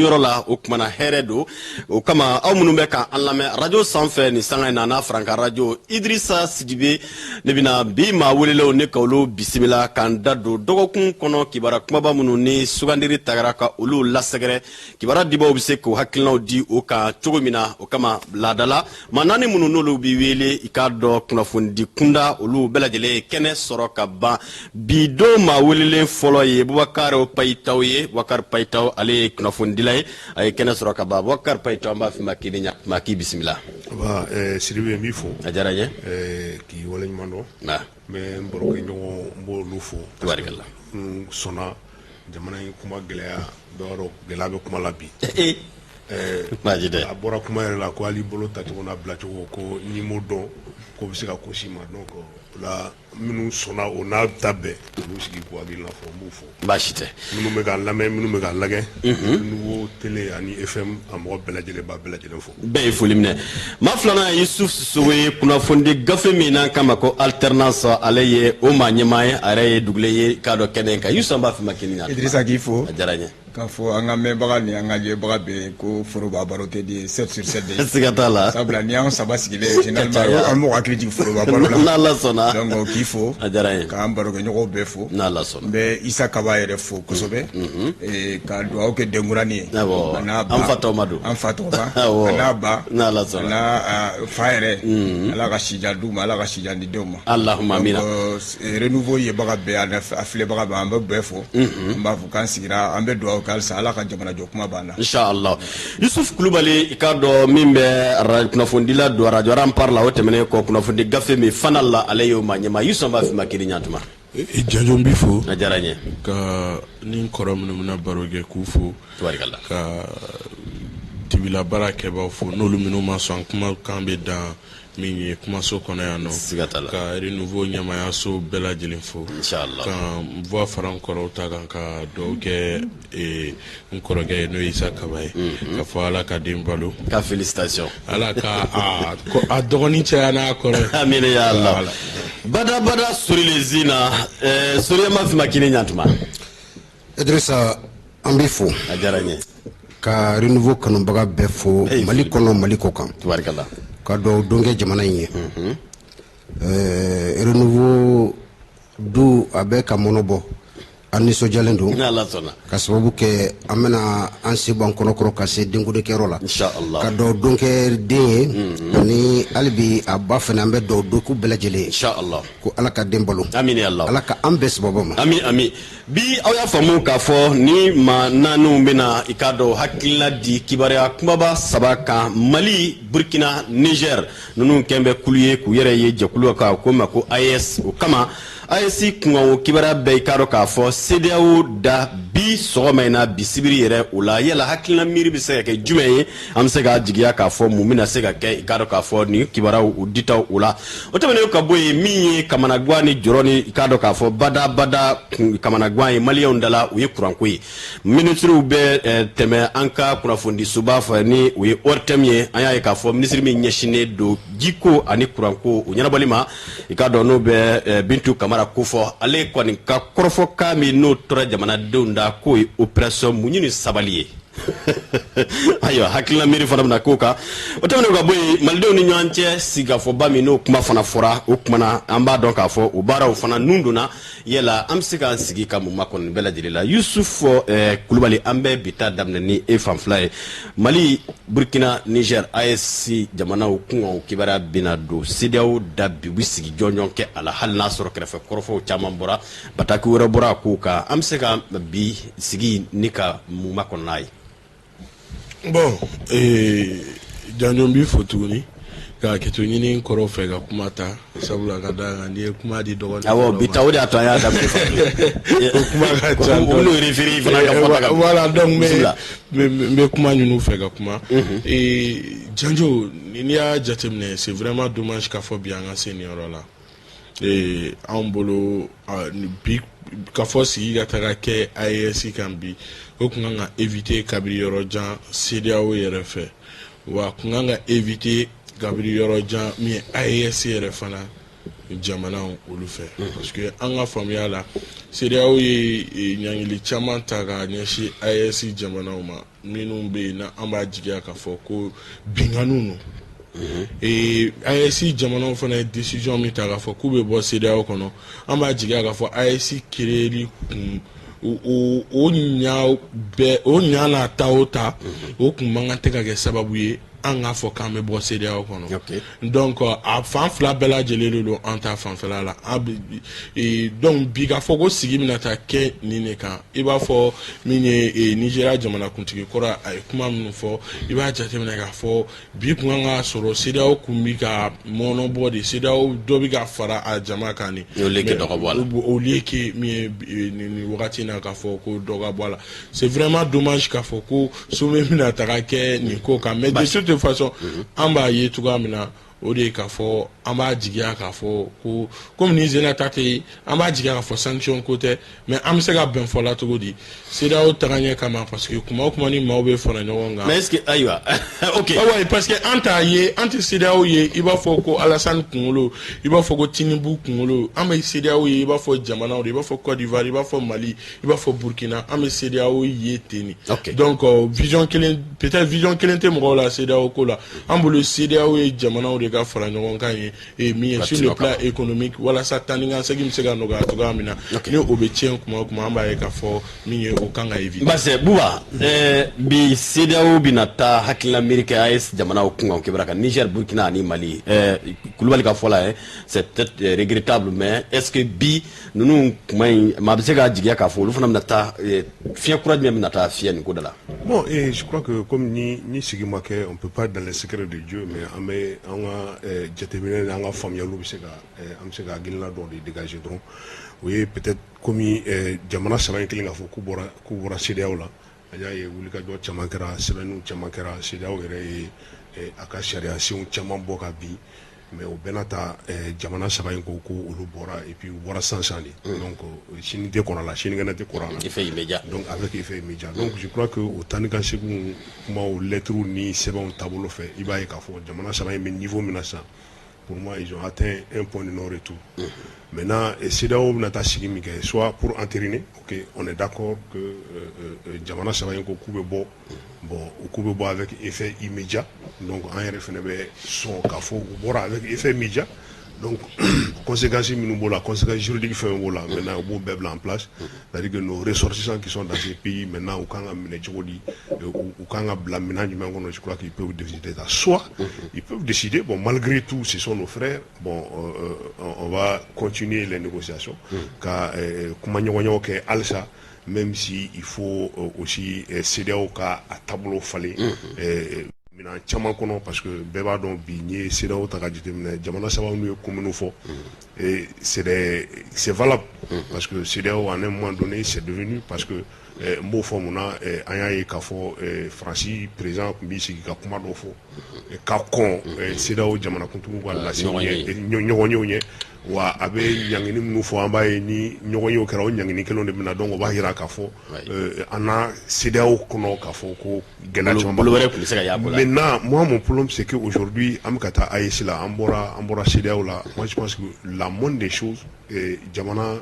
yɔrɔ la, o kumana hɛrɛ don. O kama, aw minnu bɛ ka an lamɛn radio sanfɛ nin sanga in na, n'a faranka radio, Idrissa Sidibe ne bɛna bi maa welelenw ne ka olu bisimila k'an da don dɔgɔkun kɔnɔ kibara kumaba minnu ni sugandiri tagara ka olu lasɛgɛrɛ. Kibaruya dibaw bɛ se k'o hakilinaw di o kan cogo min na. O kama, laadala maa naani minnu n'olu bɛ wele, i k'a dɔn, kunnafonidi kunda, olu bɛɛ lajɛlen ye kɛnɛ sɔrɔ ka ban. Bi don maa welelen fɔlɔ ye Bubakari Payitaw ye. Bubakari Payitaw, ale ye kunnafonidila ye, a ye kɛnɛ sɔrɔ ka ban. Bubakari Payitaw, an b'a f'i ma k'i ni ɲatuma, k'i bisimila. Sidibe, n b'i fo. A diyara n ye. K'i waleɲuman dɔn. N bɛ n barokɛɲɔgɔn, n b'olu fo. Tabarikala. N sɔnna jamana in kuma gɛlɛya, bɛɛ b'a dɔn gɛlɛya bɛ kuma la bi. Baasi tɛ. A bɔra kuma yɛrɛ la ko hali bolo tacogo n'a bilacogo, ko n'i m'o dɔn, ko bɛ se ka ko s'i ma. Donc o la, minnu sɔnna o n'a ta bɛɛ, olu sigi k'u hakilina fɔ, n b'u fo. Baasi tɛ. Minnu bɛ k'an lamɛn, minnu bɛ k'an lajɛ Renouveau télé ani FM, a mɔgɔ bɛɛ lajɛlen b'a bɛɛ lajɛlen fo. Bɛɛ ye foli minɛ. Maa filanan ye Yusuf Sogo ye, kunnafonidi gafe min n'an k'a ma ko Alternance, ale ye o maa ɲɛmaa ye. A yɛrɛ ye dugulen ye k'a dɔn kɛnɛ kan. Yusuf, an b'a f'i ma k'i ni ɲantuma. Idrissa, k'i fo. A diyara n ye. K'a fɔ an ka mɛnbaga ni an ka lajɛbaga bɛɛ ko foroba baro tɛ di 7 sur 7 de ye. Siga t'a la. Sabula ni y'an saba sigilen, généralement an b'o hakili jigin foroba baro la. N'Ala sɔnna. Donc k'i fo. A diyara n ye. K'an barokɛɲɔgɔnw bɛɛ fo. N'Ala sɔnna. N bɛ Isa Kaba yɛrɛ fo kosɛbɛ. Ka dugawu kɛ denkuranin ye. Awɔ. A n'a ba. An fa tɔgɔma don. An fa tɔgɔma. Awɔ. A n'a ba. N'Ala sɔnna. A n'a fa yɛrɛ. Ala ka sijan d'u ma, Ala ka sijan di denw ma. Allahumma amina. Donc Renouveau yebaga bɛɛ ani a filɛbaga bɛɛ, an bɛ bɛɛ fo. An b'a fɔ k'an sigira, an bɛ dugawu kɛ halisa, Ala ka jamanajɔ kuma b'an na. Inshallah. Yusuf Kulubali, i k'a dɔn min bɛ kunnafonidila don radio Rempart la, o tɛmɛnen kɔ, kunnafonidi gafe min Fanal la, ale y'o maa ɲɛmaa. Yusuf, an b'a f'i ma k'i ni ɲantuma. Janjo, n b'i fo. A diyara n ye. Ka ni kɔrɔ minnu bɛna baro kɛ, k'u fo. Tabarikala. Ka dibila baara kɛbaaw fo, n'olu minnu ma sɔn kumakan bɛ dan min ye kumaso kɔnɔ yan nɔ. Siga t'a la. Ka Renouveau ɲɛmaayaso bɛɛ lajɛlen fo. Inshallah. Ka n voix fara n kɔrɔw ta kan, ka dugawu kɛ n kɔrɔkɛ ye, n'o ye Isa Kaba ye, ka fɔ Ala ka den balo. Ka félicitation. Ala ka a dɔgɔnin caya n'a kɔrɔ ye. Amina ya Allah. Bada bada sorilezi na, Sori, an b'a f'i ma k'i ni ɲantuma. Idrissa, an b'i fo. A diyara n ye. Ka Renouveau kanubaga bɛɛ fo, Mali kɔnɔ, Mali kɔ kan. Tabarikala. Ka dugawu don kɛ jamana in ye. Renouveau du a bɛ ka mɔnɔ bɔ, an nisɔndiyalen don. N'Ala sɔnna. Ka sababu kɛ an bɛna an se bɔ an kɔnɔkɔrɔ ka se denkundikɛyɔrɔ la. Inshallah. Ka dugawu don kɛ den ye, ani hali bi a ba fana, an bɛ dugawu don k'u bɛɛ lajɛlen ye. Inshallah. Ko Ala ka den balo. Amina ya Allah. Ala ka an bɛɛ sababu ma. Ami ami. Bi, aw y'a faamu k'a fɔ ni maa naaniw bɛna, i k'a dɔn, hakilina di kibaruya kumaba saba kan. Mali, Burkina, Niger, ninnu kɛn bɛ kulu ye k'u yɛrɛ ye jɛkulu kan ko ma ko AES. O kama, AES kunkanko kibaruya bɛɛ, i k'a dɔn k'a fɔ CEDEAO da bi sɔgɔma in na, bi sibiri yɛrɛ. O la, yala hakilina miiri bɛ se ka kɛ jumɛn ye? An bɛ se k'a jigiya k'a fɔ mun bɛna se ka kɛ, i k'a dɔn k'a fɔ nin kibaruyaw u ditaw o la? O tɛmɛnen ka bɔ yen, min ye kamanagan ni jɔrɔ ni, i k'a dɔn k'a fɔ badabada kamanagan ye maliyɛnw da la, o ye kuranko ye. Minisiriw bɛ tɛmɛ an ka kunnafonidisoba fɛ ni o ye ORTM ye. An y'a ye k'a fɔ minisiri min ɲɛsinnen don jiko ani kuranko o ɲɛnabɔli ma, i k'a dɔn n'o bɛ Bintu Kamara kofɔ, ale kɔni ka kɔrɔfɔkan min n'o tora jamanadenw da, k'o ye opération muɲu ni sabali ye. Ayiwa, hakilina miiri fana bɛna k'o kan. O tɛmɛnen ka bɔ yen, malidenw ni ɲɔgɔn cɛ sigikafɔba min n'o kuma fana fɔra, o kumana an b'a dɔn k'a fɔ o baaraw fana nun donna. Yala an bɛ se k'an sigi ka mun makɔnɔ nin bɛɛ lajɛlen la? Yusuf Kulubali, an bɛ bi ta daminɛ ni e fan fila ye. Mali, Burkina, Niger, AES jamanaw kunkanko kibaruya bɛna don CEDEAO da bi, u bɛ sigi jɔnjɔn kɛ a la, hali n'a sɔrɔ kɛrɛfɛ kɔrɔfɔw caman bɔra, bataki wɛrɛ bɔra a kow kan. An bɛ se ka bi sigi ni ka mun makɔnɔ n'a ye? Bon, Janjo, n b'i fo tuguni ka hakɛto ɲini kɔrɔ fɛ ka kuma ta, sabula ka da kan n'i ye kuma di dɔgɔnin. Awɔ, bi ta, o de y'a to an y'a daminɛ. O kuma ka ca. U n'o référé fana ka fɔta kan. Voilà, donc n bɛ kuma ɲini u fɛ ka kuma. Janjo, n'i y'a jateminɛ, c'est vraiment dommage k'a fɔ bi an ka se nin yɔrɔ la. Anw bolo bi, ka fɔ sigi ka taga kɛ AES kan bi, o tun kan ka éviter kabiri yɔrɔ jan CEDEAO yɛrɛ fɛ, wa kun kan ka éviter kabiri yɔrɔ jan min ye AES yɛrɛ fana. Jamanaw olu fɛ, parce que an ka faamuya la, CEDEAO ye ɲangili caman ta ka ɲɛsin AES jamanaw ma minnu bɛ yen, n'an b'a jigiya k'a fɔ ko binkanniw don. AES jamanaw fana ye décision min ta k'a fɔ k'u bɛ bɔ CEDEAO kɔnɔ, an b'a jigiya k'a fɔ AES créeli kun, o ɲa bɛɛ, o ɲa n'a ta o ta, o kun man kan tɛ ka kɛ sababu ye an k'a fɔ k'an bɛ bɔ CEDEAO kɔnɔ. Donc a fan fila bɛɛ lajɛlen de don an ta fanfɛla la. Donc bi, k'a fɔ ko sigi bɛna taa kɛ nin de kan, i b'a fɔ min ye Nigéria jamanakuntigi kɔrɔ, a ye kuma minnu fɔ, i b'a jateminɛ k'a fɔ bi kun kan ka sɔrɔ CEDEAO kun bi ka mɔnɔbɔ de, CEDEAO dɔ bɛ ka fara a jama kan de. Au lieu que dɔ ka bɔ a la. Au lieu que min ye nin wagati in na, k'a fɔ ko dɔ ka bɔ a la, c'est vraiment dommage k'a fɔ ko sommet bɛna taga kɛ nin ko kan. Mais de toute façon, an b'a ye cogoya min na, o de ye k'a fɔ an b'a jigiya k'a fɔ ko komi ni Zena ta tɛ, an b'a jigiya k'a fɔ sanction ko tɛ, mais an bɛ se ka bɛn fɔ la cogo di CEDEAO tagaɲɛ kama? Parce que kuma o kuma ni maaw bɛ fara ɲɔgɔn kan. Mais est ce que, ayiwa, ok. Ah ouais, parce que an t'a ye, an tɛ CEDEAO ye i b'a fɔ ko Alassane kunkolo, i b'a fɔ ko Tinubu kunkolo. An bɛ CEDEAO ye i b'a fɔ jamanaw de, i b'a fɔ Côte d'Ivoire, i b'a fɔ Mali, i b'a fɔ Burkina. An bɛ CEDEAO ye ten de. Donc vision kelen, peut-être vision kelen tɛ mɔgɔw la CEDEAO ko la. An bolo, CEDEAO ye jamanaw de ka fara ɲɔgɔn kan ye et min ye sur le plan économique, walasa taa ni ka segin bɛ se ka nɔgɔya cogoya min na. Ni o bɛ tiɲɛ kuma o kuma, an b'a ye k'a fɔ min ye, o kan ka éviter. Basi Buba, bi CEDEAO bɛna taa hakilina miiri kɛ AES jamanaw kun kan kibaruya kan, Niger, Burkina ani Mali. Kulubali ka fɔ la, c'est peut-être regrettable, mais est-ce que bi ninnu kuma in, maa bɛ se k'a jigiya k'a fɔ olu fana bɛna taa fiɲɛ kura jumɛn bɛna taa fiyɛ nin ko da la? Bon, et je crois que comme ni sigi ma kɛ, on peut pas dans les secrets de Dieu, mais an bɛ an ka jateminɛ ni an ka faamuyaliw bɛ se ka an bɛ se ka hakilina dɔw de dégager dɔrɔn. O ye peut-être comme jamana saba in kelen k'a fɔ k'u bɔra CEDEAO la, an y'a ye wulikajɔ caman kɛra, sɛbɛnniw caman kɛra, CEDEAO yɛrɛ ye a ka sariya senw caman bɔ ka bin. Mais o bɛɛ n'a ta, jamana saba in ko ko olu bɔra, et puis u bɔra sisan de. Donc sini tɛ kɔrɔ la, sinikɛnɛ tɛ kɔrɔ la. Effet immédiat. Donc avec effet immédiat. Donc je crois que o taa ni ka segin kumaw, lettres ni sɛbɛnw taabolo fɛ, i b'a ye k'a fɔ jamana saba in bɛ niveau min na sisan, pour moi, ils ont atteint un point de non-retour. Maintenant, CEDEAO bɛna taa sigi min kɛ, soit pour entériner, ok, on est d'accord que jamana saba in ko k'u bɛ bɔ, bon, u k'u bɛ bɔ avec effet immédiat. Donc an yɛrɛ fana bɛ sɔn k'a fɔ u bɔra avec effet immédiat. Donc conséquences minnu b'o la, conséquences juridiques fɛn b'o la, maintenant u b'o bɛɛ bila en place, c'est-à-dire que nos ressortissants qui sont dans ces pays maintenant, u kan ka minɛ cogo di, u kan ka bila minɛn jumɛn kɔnɔ, je crois qu'ils peuvent décider ça. Soit ils peuvent décider, bon, malgré tout, ce sont nos frères, bon, on va continuer les négociations, ka kuma ɲɔgɔnyaw kɛ halisa, même si il faut aussi CEDEAO ka a taabolo falen minɛn caman kɔnɔ, parce que bɛɛ b'a dɔn bi, n'i ye CEDEAO ta ka jateminɛ, jamana saba n'u ye ko minnu fɔ, et c'est valable, parce que CEDEAO, à un moment donné, c'est devenu, parce que n b'o fɔ mun na, an y'a ye k'a fɔ Faransi président tun b'i sigi ka kuma dɔw fɔ ka kɔn CEDEAO jamanakuntigiw ka lase ɲɔgɔnyew ɲɛ. Wa a bɛ ɲangini minnu fɔ, an b'a ye ni ɲɔgɔnyew kɛra, o ɲangini kelenw de bɛ na. Donc o b'a jira k'a fɔ an na CEDEAO kɔnɔ k'a fɔ ko gɛlɛya caman. Bolo wɛrɛ tun bɛ se ka y'a ko la. Maintenant, moi, mon problème, c'est que aujourd'hui an bɛ ka taa AES la, an bɔra CEDEAO la. Moi, je pense que la moindre des choses, jamana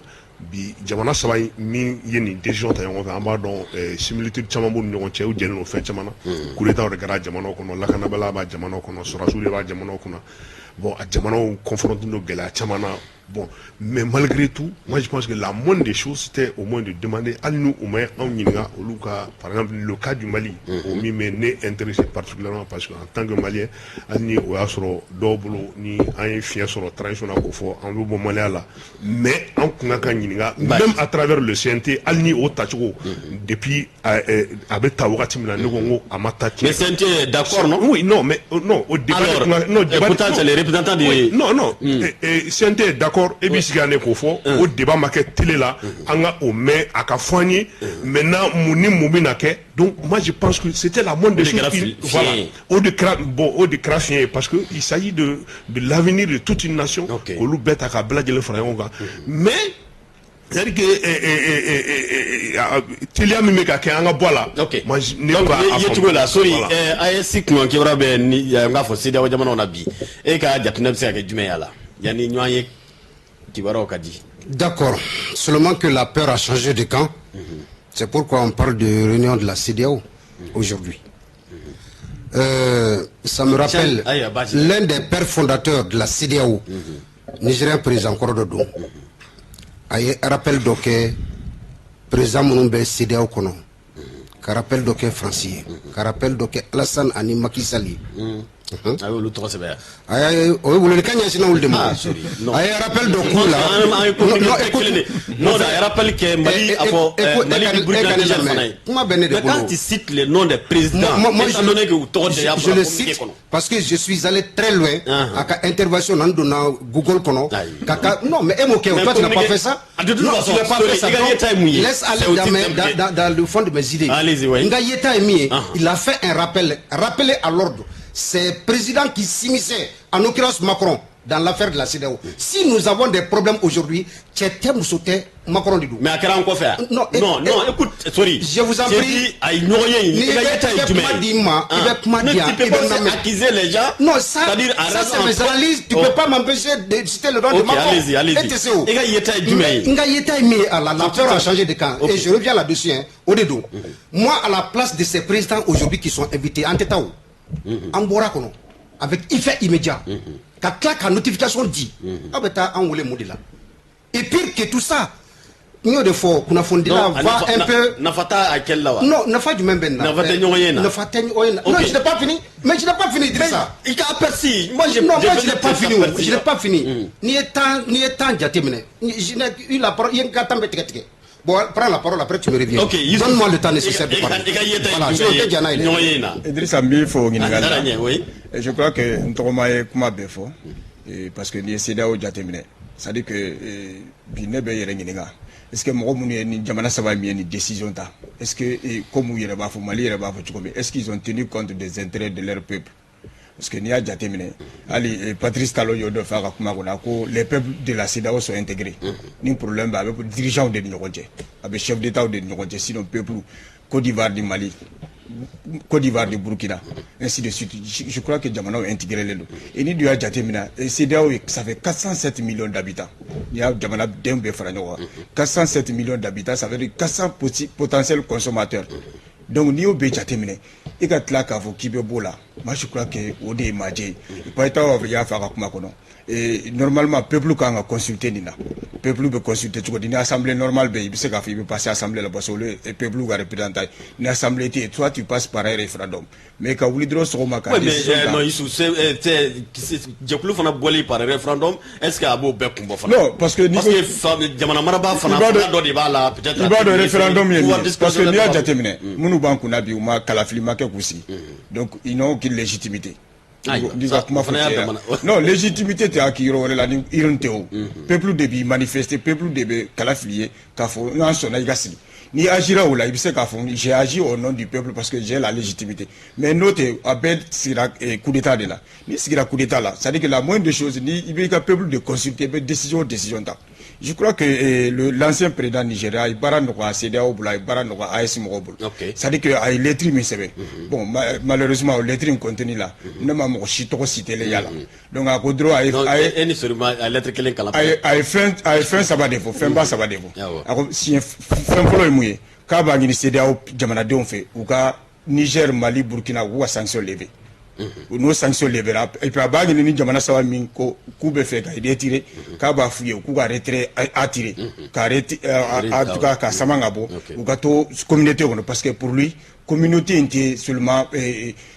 bi, jamana saba in min ye nin décision ta ɲɔgɔn fɛ, an b'a dɔn similitude caman b'u ni ɲɔgɔn cɛ, u jɛlen don fɛn caman na. Coup d'état de kɛra jamanaw kɔnɔ, lakanabaliya b'a jamanaw kɔnɔ, sɔrɔdasiw de b'a jamanaw kɔnɔ. Bon, a jamanaw confronté don gɛlɛya caman na. Bon, mais malgré tout, moi, je pense que la moindre des choses, c'était au moins de demander, hali n'u u ma anw ɲininka, olu ka, par exemple le cas du Mali, o min bɛ ne intéressé particulièrement, parce que en tant que Malien, hali ni o y'a sɔrɔ dɔw bolo ni an ye fiɲɛ sɔrɔ transition na k'o fɔ an bɛ bɔ Maliya la, mais an kun ka kan ɲininka, même à travers le CNT, hali ni o tacogo depuis a bɛ ta wagati min na, ne ko n ko a ma ta tiɲɛ. Mais CNT est d'accord, non? Oui, non, mais non, au débat. Alors, non, débat, pourtant c'est les représentants du Oui, non, non, CNT est d'accord. E b'i sigi ne k'o fɔ, o débat ma kɛ télé la, an ka o mɛn a ka fɔ an ye maintenant mun ni mun bɛ na kɛ. Donc moi, je pense que c'était la moindre des choses. Voilà, o de kɛra, bon, o de kɛra fiɲɛ ye, parce que il s'agit de l'avenir de toute une nation, olu bɛɛ ta k'a bɛɛ lajɛlen fara ɲɔgɔn kan. Mais c'est-à-dire que teliya min bɛ ka kɛ, an ka bɔ a la. Ok, donc ye cogo la, sori AES kunkan kibaruya bɛ ni n k'a fɔ CEDEAO jamanaw na bi, e ka jateminɛ bɛ se ka kɛ jumɛn ye a la? Yanni ɲɔgɔn ye kibaruyaw ka di. D'accord. Seulement que la peur a changé de camp. C'est pourquoi on parle de réunion de la CEDEAO aujourd'hui. Ça me rappelle Ayiwa, baasi tɛ. L'un des pères fondateurs de la CEDEAO, Nigérien président kɔrɔ dɔ don. A ye rappel dɔ kɛ président minnu bɛ CEDEAO kɔnɔ, ka rappel dɔ kɛ Faransi ye, ka rappel dɔ kɛ Alassane ani Macky Sall ye. A y'olu tɔgɔ sɛbɛn. A ye o ye welelikan ɲɛsinna olu de ma. Ah, sorry. Non. A ye rappel dɔ k'u la. An ye Non, communiqué écoute, kelen de. Non, a ye rappel kɛ Mali, a fɔ Mali ni Burkina, Niger fana ye. Kuma bɛ ne de Mais quand bolo. tu cites les noms des présidents, Moi, étant donné que u tɔgɔ de y'a je fɔra le communiqué cite kɔnɔ. Parce que je suis allé très loin à ka intervention nan donna Google kɔnɔ Ayi. ka non, mais e m'o kɛ o. Mais Toi, tu n'as pas communiqué- fait ça. Ah, de toute Non, façon, tu n'as pas sorry, fait ça. i ka Donc, yeta ye mun ye? Laisse C'est aller au dans, titre mes, d'impliqué. dans le fond de mes idées. Allez-y, oui. N ka yeta ye min ye, il a fait un rappel, rappelé à l'ordre ces présidents qui s'immisçaient, en l'occurrence Macron, dans l'affaire de la CEDEAO. Si nous avons des problèmes aujourd'hui, cɛ tɛ, muso tɛ, Macron de don. Mais a kɛra an kɔfɛ yan. Non, Non, non, écoute, sorry. Je vous en J'ai prie. dit, a ye ɲɔgɔn ye in, Ni i ka yeta i ye bɛ jumɛn kuma ye? di n ma, i bɛ kuma Ne di yan, tu peux i pas bɛ aussi lamɛn. Accuser les gens. Non, ça, C'est-à-dire, à ça raison c'est mes en- analyses. Tu Oh. peux pas m'empêcher de citer le nom de Ok, Macron. allez-y, allez-y. E tɛ se o. I ka yeta ye jumɛn ye? N ka yeta ye min ye, a la, la peur a changé de camp. Ok. Et je reviens là-dessus, hein, o de don. Moi, à la place de ces présidents aujourd'hui qui sont invités, an tɛ taa o. An bɔra kɔnɔ avec effet immédiat. Ka tila ka notification di. Aw bɛ taa an wele mun de la? Et pire que tout ça, n y'o de fɔ, kunnafonidila Non, va nafa- un peu. Nafa t'a a kɛli la wa? Non, nafa jumɛn bɛ nin na? Nafa tɛ ɲɔgɔn ye na. Nafa tɛ ɲɔgɔn ye na. Non, Ok. je n'ai pas fini. Mais je n'ai pas fini, Idrissa. I ka aperçu. Moi, j'ai Non, j'ai moi je fait n'ai pas cet fini. O. aperçu. Je n'ai pas fini. N'i ye temps jateminɛ, je n'ai eu la parole, i ye n ka temps bɛɛ tigɛ tigɛ. Bon, prends la parole, après tu me reviens. Ok, Youssouf. Donne-moi le temps nécessaire de I ka- parler. I ka yeta ye Voilà, jumɛn sinon ye tɛ jɛn n'a ye dɛ. ɲɔgɔn ye in na? Idrissa, n b'i fo ɲininkali A la. diyara n ye, oui. Et je crois que n tɔgɔma ye kuma bɛɛ fɔ. Et parce que n'i ye CEDEAO jateminɛ, c'est à dire que bi ne bɛ yɛrɛ ɲininka, est ce que mɔgɔ minnu ye ni jamana saba min ye nin décision ta, est ce que comme u yɛrɛ b'a fɔ, Mali yɛrɛ b'a fɔ cogo min, est ce qu'ils ont tenu compte des intérêts de leur peuple? Parce que n'i y'a jateminɛ, hali Patrice Talon y'o dɔ fɔ a ka kuma kɔnɔ, a ko les peuples de la CEDEAO sont intégrés. Ni problème bɛ, a bɛ dirigeants de ni ɲɔgɔn cɛ, a bɛ chef d'État de ni ɲɔgɔn cɛ. Sinon peuple, Côte d'Ivoire ni Mali, Côte d'Ivoire ni Burkina, ainsi de suite. Je crois que jamanaw intégré len don. Et ni dun y'a jateminɛ, CEDEAO, ça fait 407 millions d'habitants. N'i y'a jamana den bɛɛ fara ɲɔgɔn kan, 407 millions d'habitants, ça veut dire 400 potentiels consommateurs. Donc n'i y'o bɛɛ jateminɛ, e ka tila k'a fɔ k'i bɛ b'o la, moi je crois que o de ye majɛ ye. Payitaw y'a fɔ a ka kuma kɔnɔ, et normalement peuple kan ka consulter nin na. Peuple bɛ consulter cogo di? Ni assemblée normale bɛ yen, i bɛ se k'a fɔ i bɛ passer assemblée la parce que olu ye peuple ka représentant ye. Ni assemblée tɛ yen, soit tu passes par un référendum. Mais ka wuli dɔrɔn sɔgɔma ka Oui, mais décision ta. Non, Youssou, c'est jɛkulu fana bɔli par référendum, est-ce que a b'o bɛɛ kun bɔ fana? Non, parce que Parce que jamana marabaa fana I b'a dɔn- fanga dɔ de b'a la, peut-être. I b'a dɔn référendum ye min pouvoir ye, parce que n'i y'a discrétionnaire. Jateminɛ, minnu b'an kunna bi, u ma kalafili ma kɛ k'u sigi, donc ils n'ont aucune légitimité. Ayiwa, N'i ka ça, kuma o fɔ fana y'a cɛ damana. Non, légitimité tɛ a k'i yɔrɔ wɛrɛ la ni urne tɛ o. Peuple de b'i manifester, peuple de bɛ kala fili ye k'a fɔ n'an sɔnna i ka sigi. N'i agira o la, i bɛ se k'a fɔ j'ai agi au nom du peuple parce que j'ai la légitimité. Mais n'o tɛ, a bɛɛ sigira coup d'état de la. N'i sigira coup d'état la, c'est à dire que la moindre des choses, ni i b'i ka peuple de consulter, i bɛ décision o décision ta. Je crois que l'ancien président nigérien a ye baara nɔgɔya CEDEAO bolo, a ye baara nɔgɔya AES mɔgɔw bolo. C'est à dire que a ye lettre min sɛbɛn, bon, malheureusement o lettre in contenu la, ne ma mɔgɔ si tɔgɔ cité le y'a la. Donc a ko dɔrɔn a ye Donc, a ye e ni sori ma a lettre kelen kalan. A ye fɛn saba de fɔ, fɛnba saba de fɔ. Awɔ. A ko siɲɛ fɛn fɔlɔ ye mun ye? K'a b'a ɲini CEDEAO jamanadenw fɛ, u ka Niger, Mali, Burkina, u k'u ka sanction lever. N'o sanction levera, et puis a b'a ɲini ni jamana saba min ko k'u bɛ fɛ ka retirer, k'a b'a f'u ye k'u ka retrait a tirer, ka en tout cas ka sama ka bɔ, u ka to communauté kɔnɔ, parce que pour lui, communauté in tɛ seulement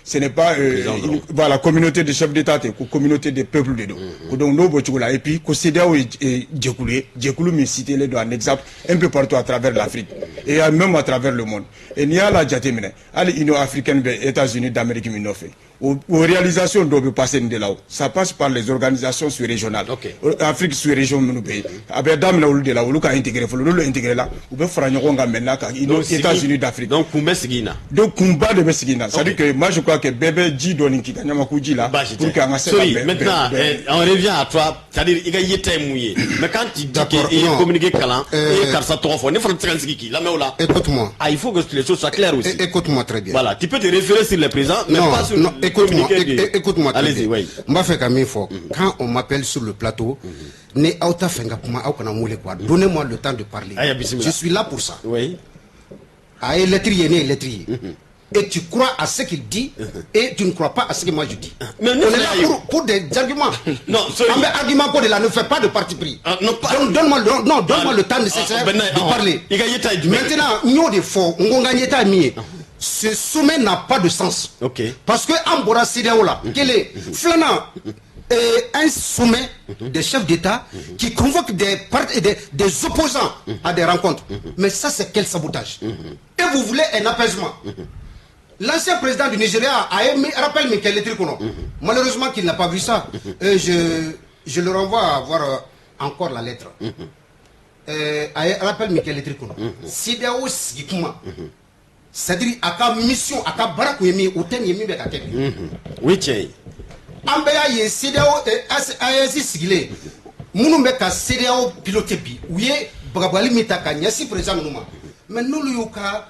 ce n'est pas une, voilà, communauté de chef d'État tɛ, ko communauté de peuple de don. Ko donc n'o bɔ cogo la, et puis ko CEDEAO ye jɛkulu ye, jɛkulu min cité len don en exemple un peu partout à travers l'Afrique et même à travers le monde. Et n'i y'a la jateminɛ, hali Union africaine bɛ États-Unis d'Amérique min nɔfɛ, o réalisation dɔw bɛ passer nin de la, o ça passe par les organisations sous-régionales. Afrique sous-région minnu bɛ yen, a bɛ daminɛ olu de la, olu ka intégrer fɔlɔ. N'olu intégré la, u bɛ fara ɲɔgɔn kan maintenant ka Union États-Unis d'Afrique. Donc kun bɛ sigi in na. Donc kunba de bɛ sigi na, c'est à dire que moi je crois que bɛɛ bɛ ji dɔɔni k'i ka ɲamaku ji la pour que an ka se ka bɛn. Maintenant on revient à toi, c'est-à-dire i ka yeta ye mun ye? Mais quand tu dis que i ye communiqué kalan, i ye karisa tɔgɔ fɔ, ne fana tɛ se ka n sigi k'i lamɛn o la. Écoute-moi. Ah, il faut que les choses soient claires aussi. Écoute-moi très bien. Voilà, tu peux te référer sur les présidents, mais non, pas sur non, le écoute-moi, communiqué. Écoute-moi très Allez-y, bien. Oui. N b'a fɛ ka min fɔ, quand on m'appelle sur le plateau, ni aw ta fɛ ka kuma, aw kana n wele quoi. Donnez-moi le temps de parler. Aya, bismillah. Je suis là pour ça. Oui. A ye lettre ye, ne ye lettre ye. Et tu crois à ce qu'il dit et tu ne crois pas à ce que moi je dis. Mais on est là pour des arguments. Non, sorry. En argument de là, ne fais pas de parti pris. Ah, non, pas... Donc donne-moi non, donne-moi le temps nécessaire de parler. Maintenant, n y'o de fɔ, n ko n ka ɲɛta ye min ye. Ce sommet n'a pas de sens. Ok. Parce que an bɔra CEDEAO la. Kelen, filanan, un sommet des chefs d'État qui convoque des opposants à des rencontres. Mais ça, c'est quel sabotage? Et vous voulez un apaisement? L'ancien président du Nigeria a émis rappel min kɛ lettre kɔnɔ. Malheureusement qu'il n'a pas vu ça. Et je le renvoie à voir encore la lettre. A ye rappel min kɛ lettre kɔnɔ. CEDEAO sigi kuma. C'est-à-dire a ka mission, a ka baara kun ye min ye, o tɛ nin ye min bɛ ka kɛ bi. O ye tiɲɛ ye. An bɛɛ y'a ye, CEDEAO, AES sigilen, minnu bɛ ka CEDEAO piloter bi, u ye bagabagali min ta ka ɲɛsin président ninnu ma, mais n'olu y'u ka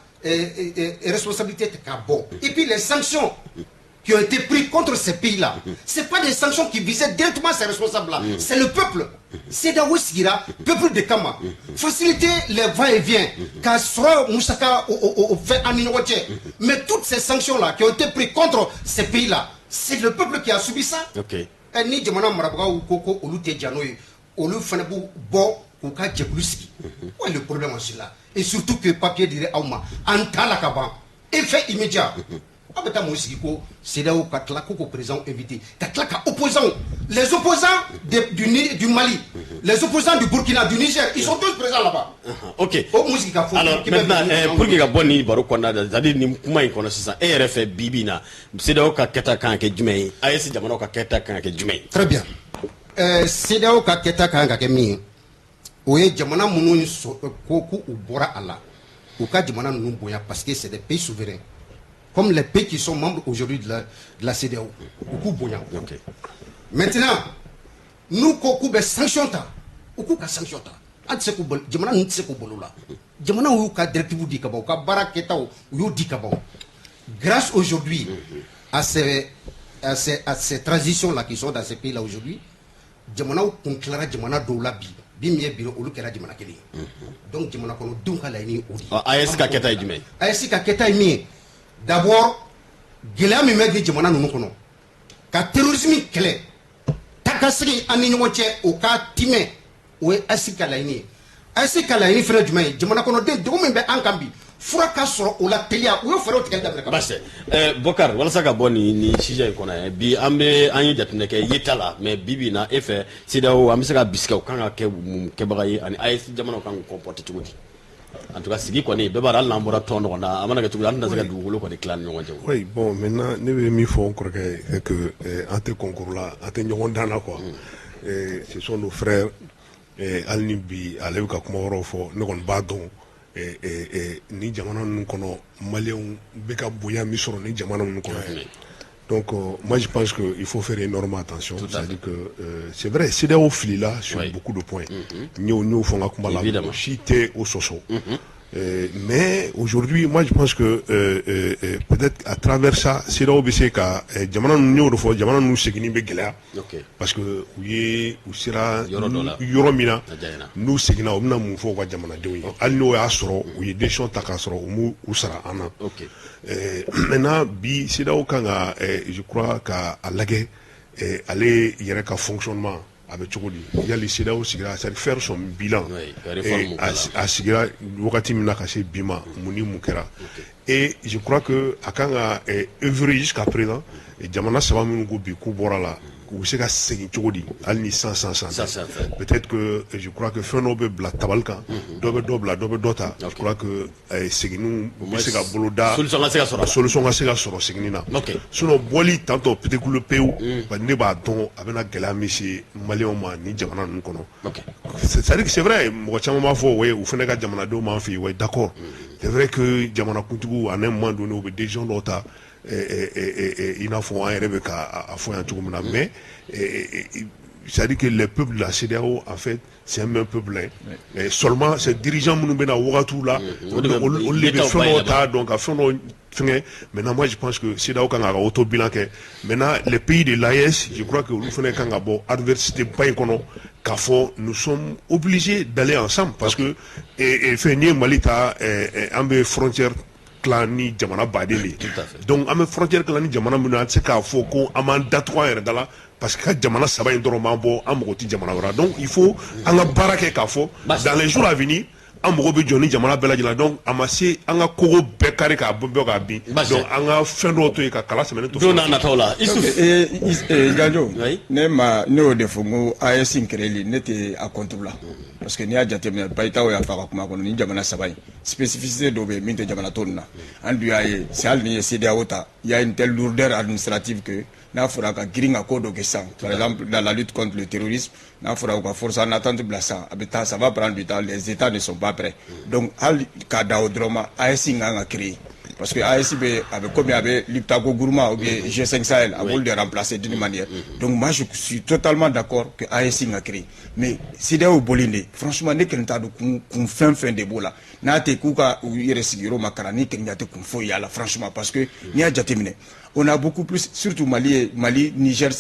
responsabilité ta ka bɔ, et puis les sanctions qui ont été prises contre ces pays-là, c'est pas des sanctions qui visaient directement ces responsables-là, c'est le peuple. CEDEAO sigira peuple de kama, faciliter les va-et-vient, ka sɔrɔ musaka o fɛn an ni ɲɔgɔn cɛ. Mais toutes ces sanctions-là qui ont été prises contre ces pays-là, c'est le peuple qui a subi ça. Ɛ, ni jamana marabagaw ko ko olu tɛ ja n'o ye, olu fana b'u bɔ k'u ka jɛkulu sigi. Où est le problème aussi là? Et surtout que papier dira aw ma, an t'a la ka ban, effet immédiat. Aw bɛ taa mun sigi ko CEDEAO, ka tila ko président invité, ka tila ka opposants, les opposants du Mali, les opposants du Burkina, du Niger, ils sont tous présents là-bas. Ok. O mun sigi ka fɔ? Alors maintenant, pour que ka bɔ nin baro kɔnɔna la, c'est à dire nin kuma in kɔnɔ sisan, e yɛrɛ fɛ, bi bi in na, CEDEAO ka kɛta kan ka kɛ jumɛn ye? AES jamanaw ka kɛta kan ka kɛ jumɛn ye? Très bien. CEDEAO ka kɛta kan ka kɛ min ye, o ye jamana minnu ko k'u bɔra a la, u ka jamana ninnu bonya, parce que c'est des pays souverains comme les pays qui sont membres aujourd'hui de la CEDEAO, u k'u bonya. Maintenant, n'u ko k'u bɛ sanction ta, u k'u ka sanction ta. An tɛ se k'u balo, jamana ninnu tɛ se k'u balo la. Jamanaw y'u ka directive di ka ban, u ka baara kɛtaw, u y'o di ka ban. Grâce aujourd'hui à ces transitions là qui sont dans ces pays là aujourd'hui, jamanaw kun tilara jamana dɔw la bi, bi min ye bi, olu kɛra jamana kelen ye. Donc jamana kɔnɔdenw ka laɲini ye o de ye. AES ka kɛta ye jumɛn ye? AES ka kɛta ye min ye, d'abord, gɛlɛya min bɛ di jamana ninnu kɔnɔ, ka terrorisme kɛlɛ, ta ka segin an ni ɲɔgɔn cɛ, o ka timɛ, o ye AES ka laɲini ye. AES ka laɲini fɛnɛ jumɛn ye? Jamana kɔnɔden, degun min bɛ an kan bi, fura ka sɔrɔ o la teliya, u ye fɛɛrɛw tigɛli daminɛ ka ban. Basi Bɔkari, walasa ka bɔ nin sujet in kɔnɔ, bi an bɛ an ye jateminɛ kɛ yeta la, mais bi bi in na, e fɛ, CEDEAO, an bɛ se ka bisigi, o kan ka kɛ mun kɛbaga ye, ani AES jamanaw kan k'u comporter cogo di? En tout cas, sigi kɔni, bɛɛ b'a dɔn, hali n'an bɔra tɔn ɲɔgɔn na, a mana kɛ cogo, an tɛna se ka dugukolo kɔni tila ni ɲɔgɔn cɛ. Oui, bon, maintenant, ne bɛ min fɔ n kɔrɔkɛ ye, c'est que an tɛ concours la, an tɛ ɲɔgɔn dan na quoi. Ce sont nos frères. Hali ni bi ale bɛ ka kuma wɛrɛw fɔ, ne kɔni b'a dɔn ni jamana ninnu kɔnɔ, maliyɛnw bɛ ka bonya min sɔrɔ ni jamana ninnu kɔnɔ. Donc moi je pense qu'il faut faire énormément attention. C'est-à-dire que c'est vrai, CEDEAO filila sur beaucoup de points. N y'o fɔ n ka kuma la, si tɛ o sɔsɔ. Mais aujourd'hui, moi je pense que peut-être à travers ça, CEDEAO bɛ se ka jamana ninnu, y'o de fɔ, jamana ninnu seginni bɛ gɛlɛya. Parce que u ye u sera yɔrɔ min na, n'u seginna, u bɛna mun fɔ u ka jamanadenw ye? Hali n'o y'a sɔrɔ u ye décision ta k'a sɔrɔ u m'u u sara an na. Maintenant, bi CEDEAO kan ka, je crois, ka a lajɛ ale yɛrɛ ka fonctionnement a bɛ cogo di, yali CEDEAO sigira, c'est à dire faire son bilan, a sigira wagati min na ka se bi ma, mun ni mun kɛra. Et je crois que a kan ka œuvrer jusqu'à présent, jamana saba minnu ko bi k'u bɔra la, u bɛ se ka segin cogo di, hali ni san san san. Peut-être que je crois que fɛn dɔw bɛ bila tabali kan, dɔ bɛ dɔ bila, dɔ bɛ dɔ ta. Je crois que seginniw bɛ se ka boloda, solution ka se ka sɔrɔ, solution ka se ka sɔrɔ seginni na. Sinon bɔli tantɔ petekulu pewu, ne b'a dɔn a bɛna gɛlɛya min se maliyɛnw ma ni jamana ninnu kɔnɔ. C'est à dire que c'est vrai, mɔgɔ caman b'a fɔ oui, u fana ka jamanadenw b'an fɛ yen, oui, d'accord. C'est vrai que jamanakuntigiw, à un moment donné, u bɛ décision dɔw ta, i n'a fɔ an yɛrɛ bɛ ka a fɔ yan cogo min na, mais c'est-à-dire que les peuples de la CEDEAO, en fait, c'est un même peuple, hein. Mais seulement ces dirigeants minnu bɛ na wagatiw la, olu de bɛ fɛn dɔw ta, donc ka fɛn dɔw fɛngɛ. Maintenant, moi, je pense que CEDEAO kan k'a ka auto bilan kɛ. Maintenant, les pays de l'AES, je crois que olu fana kan ka bɔ adversité ba in kɔnɔ k'a fɔ nous sommes obligés d'aller ensemble, parce que fɛn n'i ye Mali ta, an bɛ frontière tila ni jamana baden de ye. Donc an bɛ frontière tila ni jamana minnu, an tɛ se k'a fɔ ko an b'an datugu an yɛrɛ da la, parce que ka jamana saba in dɔrɔn b'an bɔ, an mago tɛ jamana wɛrɛ. Donc il faut an ka baara kɛ k'a fɔ dans les jours à venir, an mago bɛ jɔ ni jamana bɛɛ lajɛlen. Donc a ma se an ka kogo bɛɛ kari k'a bɔ k'a bin, donc an ka fɛn dɔw to yen ka kala sɛmɛni to. Don n'a nataw la, Isuf. Janjo, ne ma ne y'o de fɔ n ko AES in créeli, ne tɛ a contre la, parce que n'i y'a jateminɛ, Bayitaw y'a fɔ a ka kuma kɔnɔ, ni jamana saba in, spécificité dɔw bɛ yen min tɛ jamana tɔ ninnu na. An dun y'a ye, c'est hali ni ye CEDEAO ta, il y a une telle lourdeur administrative que n'a fɔra ka girin ka ko dɔ kɛ sisan, par exemple dans la lutte contre le terrorisme, n'a fɔra u ka force en attente bila sisan, a bɛ taa, ça va prendre du temps, les états ne sont pas prêts. Donc hali k'a da o dɔrɔn ma, AES in kan ka créer, parce que AES bɛ, a bɛ komi a bɛ Liptako Gourma ou bien G5 Sahel, a b'olu de remplacer d'une manière. Donc moi, je suis totalement d'accord que AES in ka créer, mais CEDEAO bɔlen de, franchement, ne kɔni t'a dɔn kun fɛn fɛn de b'o la, n'a tɛ k'u ka u yɛrɛ sigiyɔrɔ ma kalan ni kɔni tɛ kun foyi y'a la, franchement, parce que n'i y'a jateminɛ, on a beaucoup plus, surtout Mali, Mali, Niger,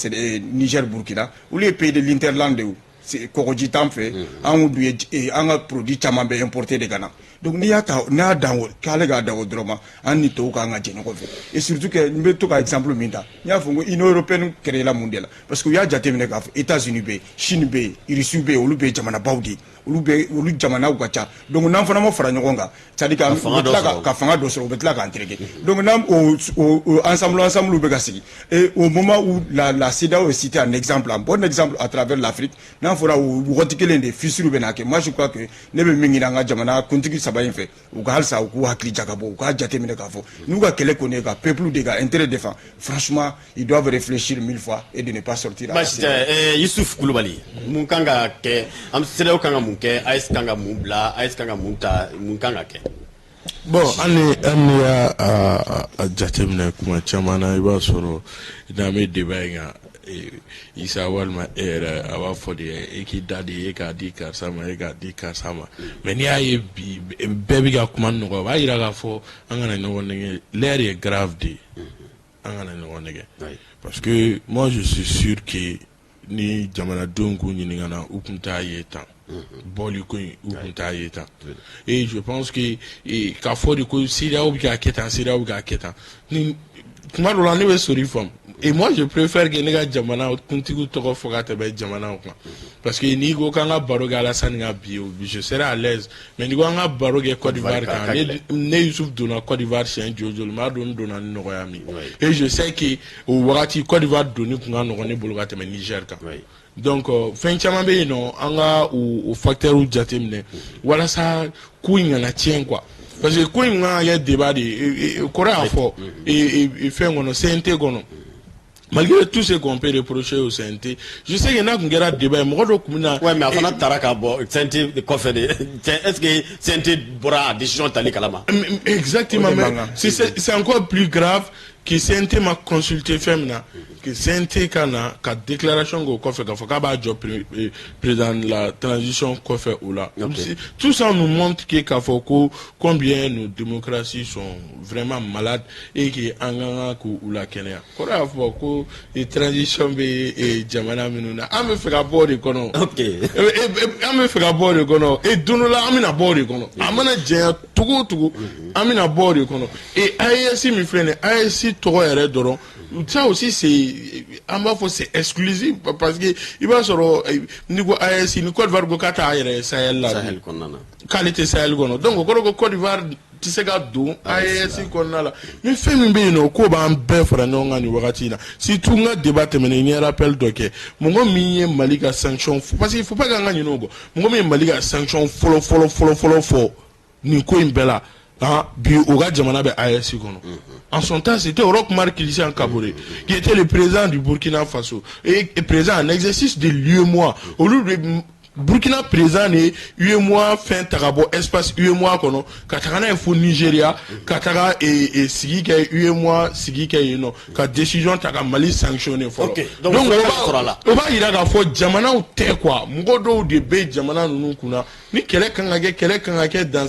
Niger, Burkina, olu ye pays de l'hinterland de ye, kɔgɔji t'an fɛ, anw dun ye an ka produit caman bɛ importer de ka na. Donc n'i y'a ta, n'a y'a dan o k'ale k'a dan o dɔrɔn ma, an ni tɔw kan ka jɛ ɲɔgɔn fɛ. Et surtout que n bɛ to ka exemple min ta, n y'a fɔ n ko Union européenne créé la mun de la? Parce que u y'a jateminɛ k'a fɔ États-Unis bɛ yen, Chine bɛ yen, Russie bɛ yen, olu bɛ jamanabaw de ye, olu bɛ olu jamanaw ka ca. Donc n'an fana ma fara ɲɔgɔn kan, c'est à dire ka tila ka fanga dɔ sɔrɔ, u bɛ tila k'an tereke. Donc n'an o ensemble bɛ ka sigi, et au moment où la CEDEAO est citée en exemple, en bon exemple à travers l'Afrique, n'a fɔra o wagati kelen de fissure bɛ na kɛ. Moi, je crois que ne bɛ min ɲini an ka jamana kuntigi saba in fɛ, u ka halisa u k'u hakili jagabɔ, u k'a jateminɛ k'a fɔ n'u ka kɛlɛ kɔni ye ka peuple de ka intérêt défend, franchement, ils doivent réfléchir mille fois et de ne pas sortir. Baasi tɛ. Yusuf Kulubali, mun kan ka kɛ? An CEDEAO kan ka mun kɛ? AES kan ka mun bila? AES kan ka mun ta? Mun kan ka kɛ? Bon, hali ni y'a a jateminɛ, kuma caman na, i b'a sɔrɔ n'an bɛ débat in kan, Isa walima e yɛrɛ, a b'a fɔ de e k'i da de e k'a di karisa ma, e k'a di karisa ma. Mais n'i y'a ye bi, bɛɛ bɛ ka kuma nɔgɔ, o b'a yira k'a fɔ an kana ɲɔgɔn nɛgɛ, l'heure est grave de, an kana ɲɔgɔn nɛgɛ, parce que moi, je suis sûr que ni jamanadenw k'u ɲininka na, u kun t'a ye tan bɔli ko in, u kun t'a ye tan. Et je pense que k'a fɔ de ko CEDEAO bɛ k'a kɛ tan, CEDEAO bɛ k'a kɛ tan, ni kuma dɔ la ne bɛ sori faamu. Et moi, je préfère que ne ka jamana kuntigiw tɔgɔ fɔ ka tɛmɛ jamanaw kan, parce que n'i ko k'an ka baro kɛ Alassane kan bi, je serai à l'aise, mais n'i ko an ka baro kɛ Côte d'Ivoire kan, ne Youssouf donna Côte d'Ivoire siɲɛ joli joli, n b'a dɔn n donna ni nɔgɔya min. Et je sais que o wagati Côte d'Ivoire donni tun ka nɔgɔn ne bolo ka tɛmɛ Niger kan. Donc fɛn caman bɛ yen nɔ, an ka o facteurs jateminɛ walasa ko in kana tiɲɛ quoi, parce que ko in kan ka kɛ débat de ye. Kɔrɔ y'a fɔ fɛn kɔnɔ, CNT kɔnɔ, malgré tout ce qu'on peut reprocher au CNT, je sais que n'a tun kɛra débat ye, mɔgɔ dɔ tun bɛ na. Ouais, mais a fana taara ka bɔ CNT kɔfɛ de. Est-ce que CNT bɔra a décision tali kalama? Exactement, mais c'est encore plus grave que CNT ma consulté fɛn min na, que CNT ka na ka déclaration k'o kɔfɛ k'a fɔ k'a b'a jɔ président de la transition kɔfɛ o la. Tout ça nous montre que k'a fɔ ko combien nos démocraties sont vraiment malades et que an ka kan k'u la kɛnɛya. Kɔrɔ y'a fɔ ko transition bɛ jamana minnu na, an bɛ fɛ ka bɔ o de kɔnɔ. An bɛ fɛ ka bɔ o de kɔnɔ, et don dɔ la an bɛna bɔ o de kɔnɔ. A mana janya cogo o cogo, an bɛna bɔ o de kɔnɔ. Et AES min filɛ nin ye, AES tɔgɔ yɛrɛ dɔrɔn, ça aussi, c'est, an b'a fɔ, c'est exclusif, parce que i b'a sɔrɔ n'i ko AES, ni Côte d'Ivoire ko k'a t'a yɛrɛ Sahel la, Sahel kɔnɔna na, k'ale tɛ Sahel kɔnɔ, donc o kɔrɔ ko Côte d'Ivoire tɛ se ka don AES kɔnɔna la. Ni fɛn min bɛ yen nɔ k'o b'an bɛɛ fara ɲɔgɔn kan nin wagati in na, surtout n ka débat tɛmɛnen, n ye rappel dɔ kɛ, mɔgɔ min ye Mali ka sanction, parce que il faut pas k'an ka ɲinɛ o kɔ, mɔgɔ min ye Mali ka sanction fɔlɔ fɔlɔ fɔlɔ fɔlɔ fɔ nin ko in bɛɛ la, ah, bi o ka jamana bɛ AES kɔnɔ. En son temps, c'était Roch Marc Christian Kaboré, qui était le président du Burkina Faso et président en exercice de l'UEMOA. Olu de Burkina président de ye UEMOA fɛn ta ka bɔ espace UEMOA kɔnɔ ka taga n'a ye fo Nigéria, ka taga sigi kɛ, UEMOA sigi kɛ yen nɔ, ka décision ta ka Mali sanctionner fɔlɔ. Donc, donc o b'a yira k'a fɔ jamanaw tɛ quoi, mɔgɔ dɔw de bɛ jamana ninnu kunna. Ni kɛlɛ kan ka kɛ, kɛlɛ kan ka kɛ dans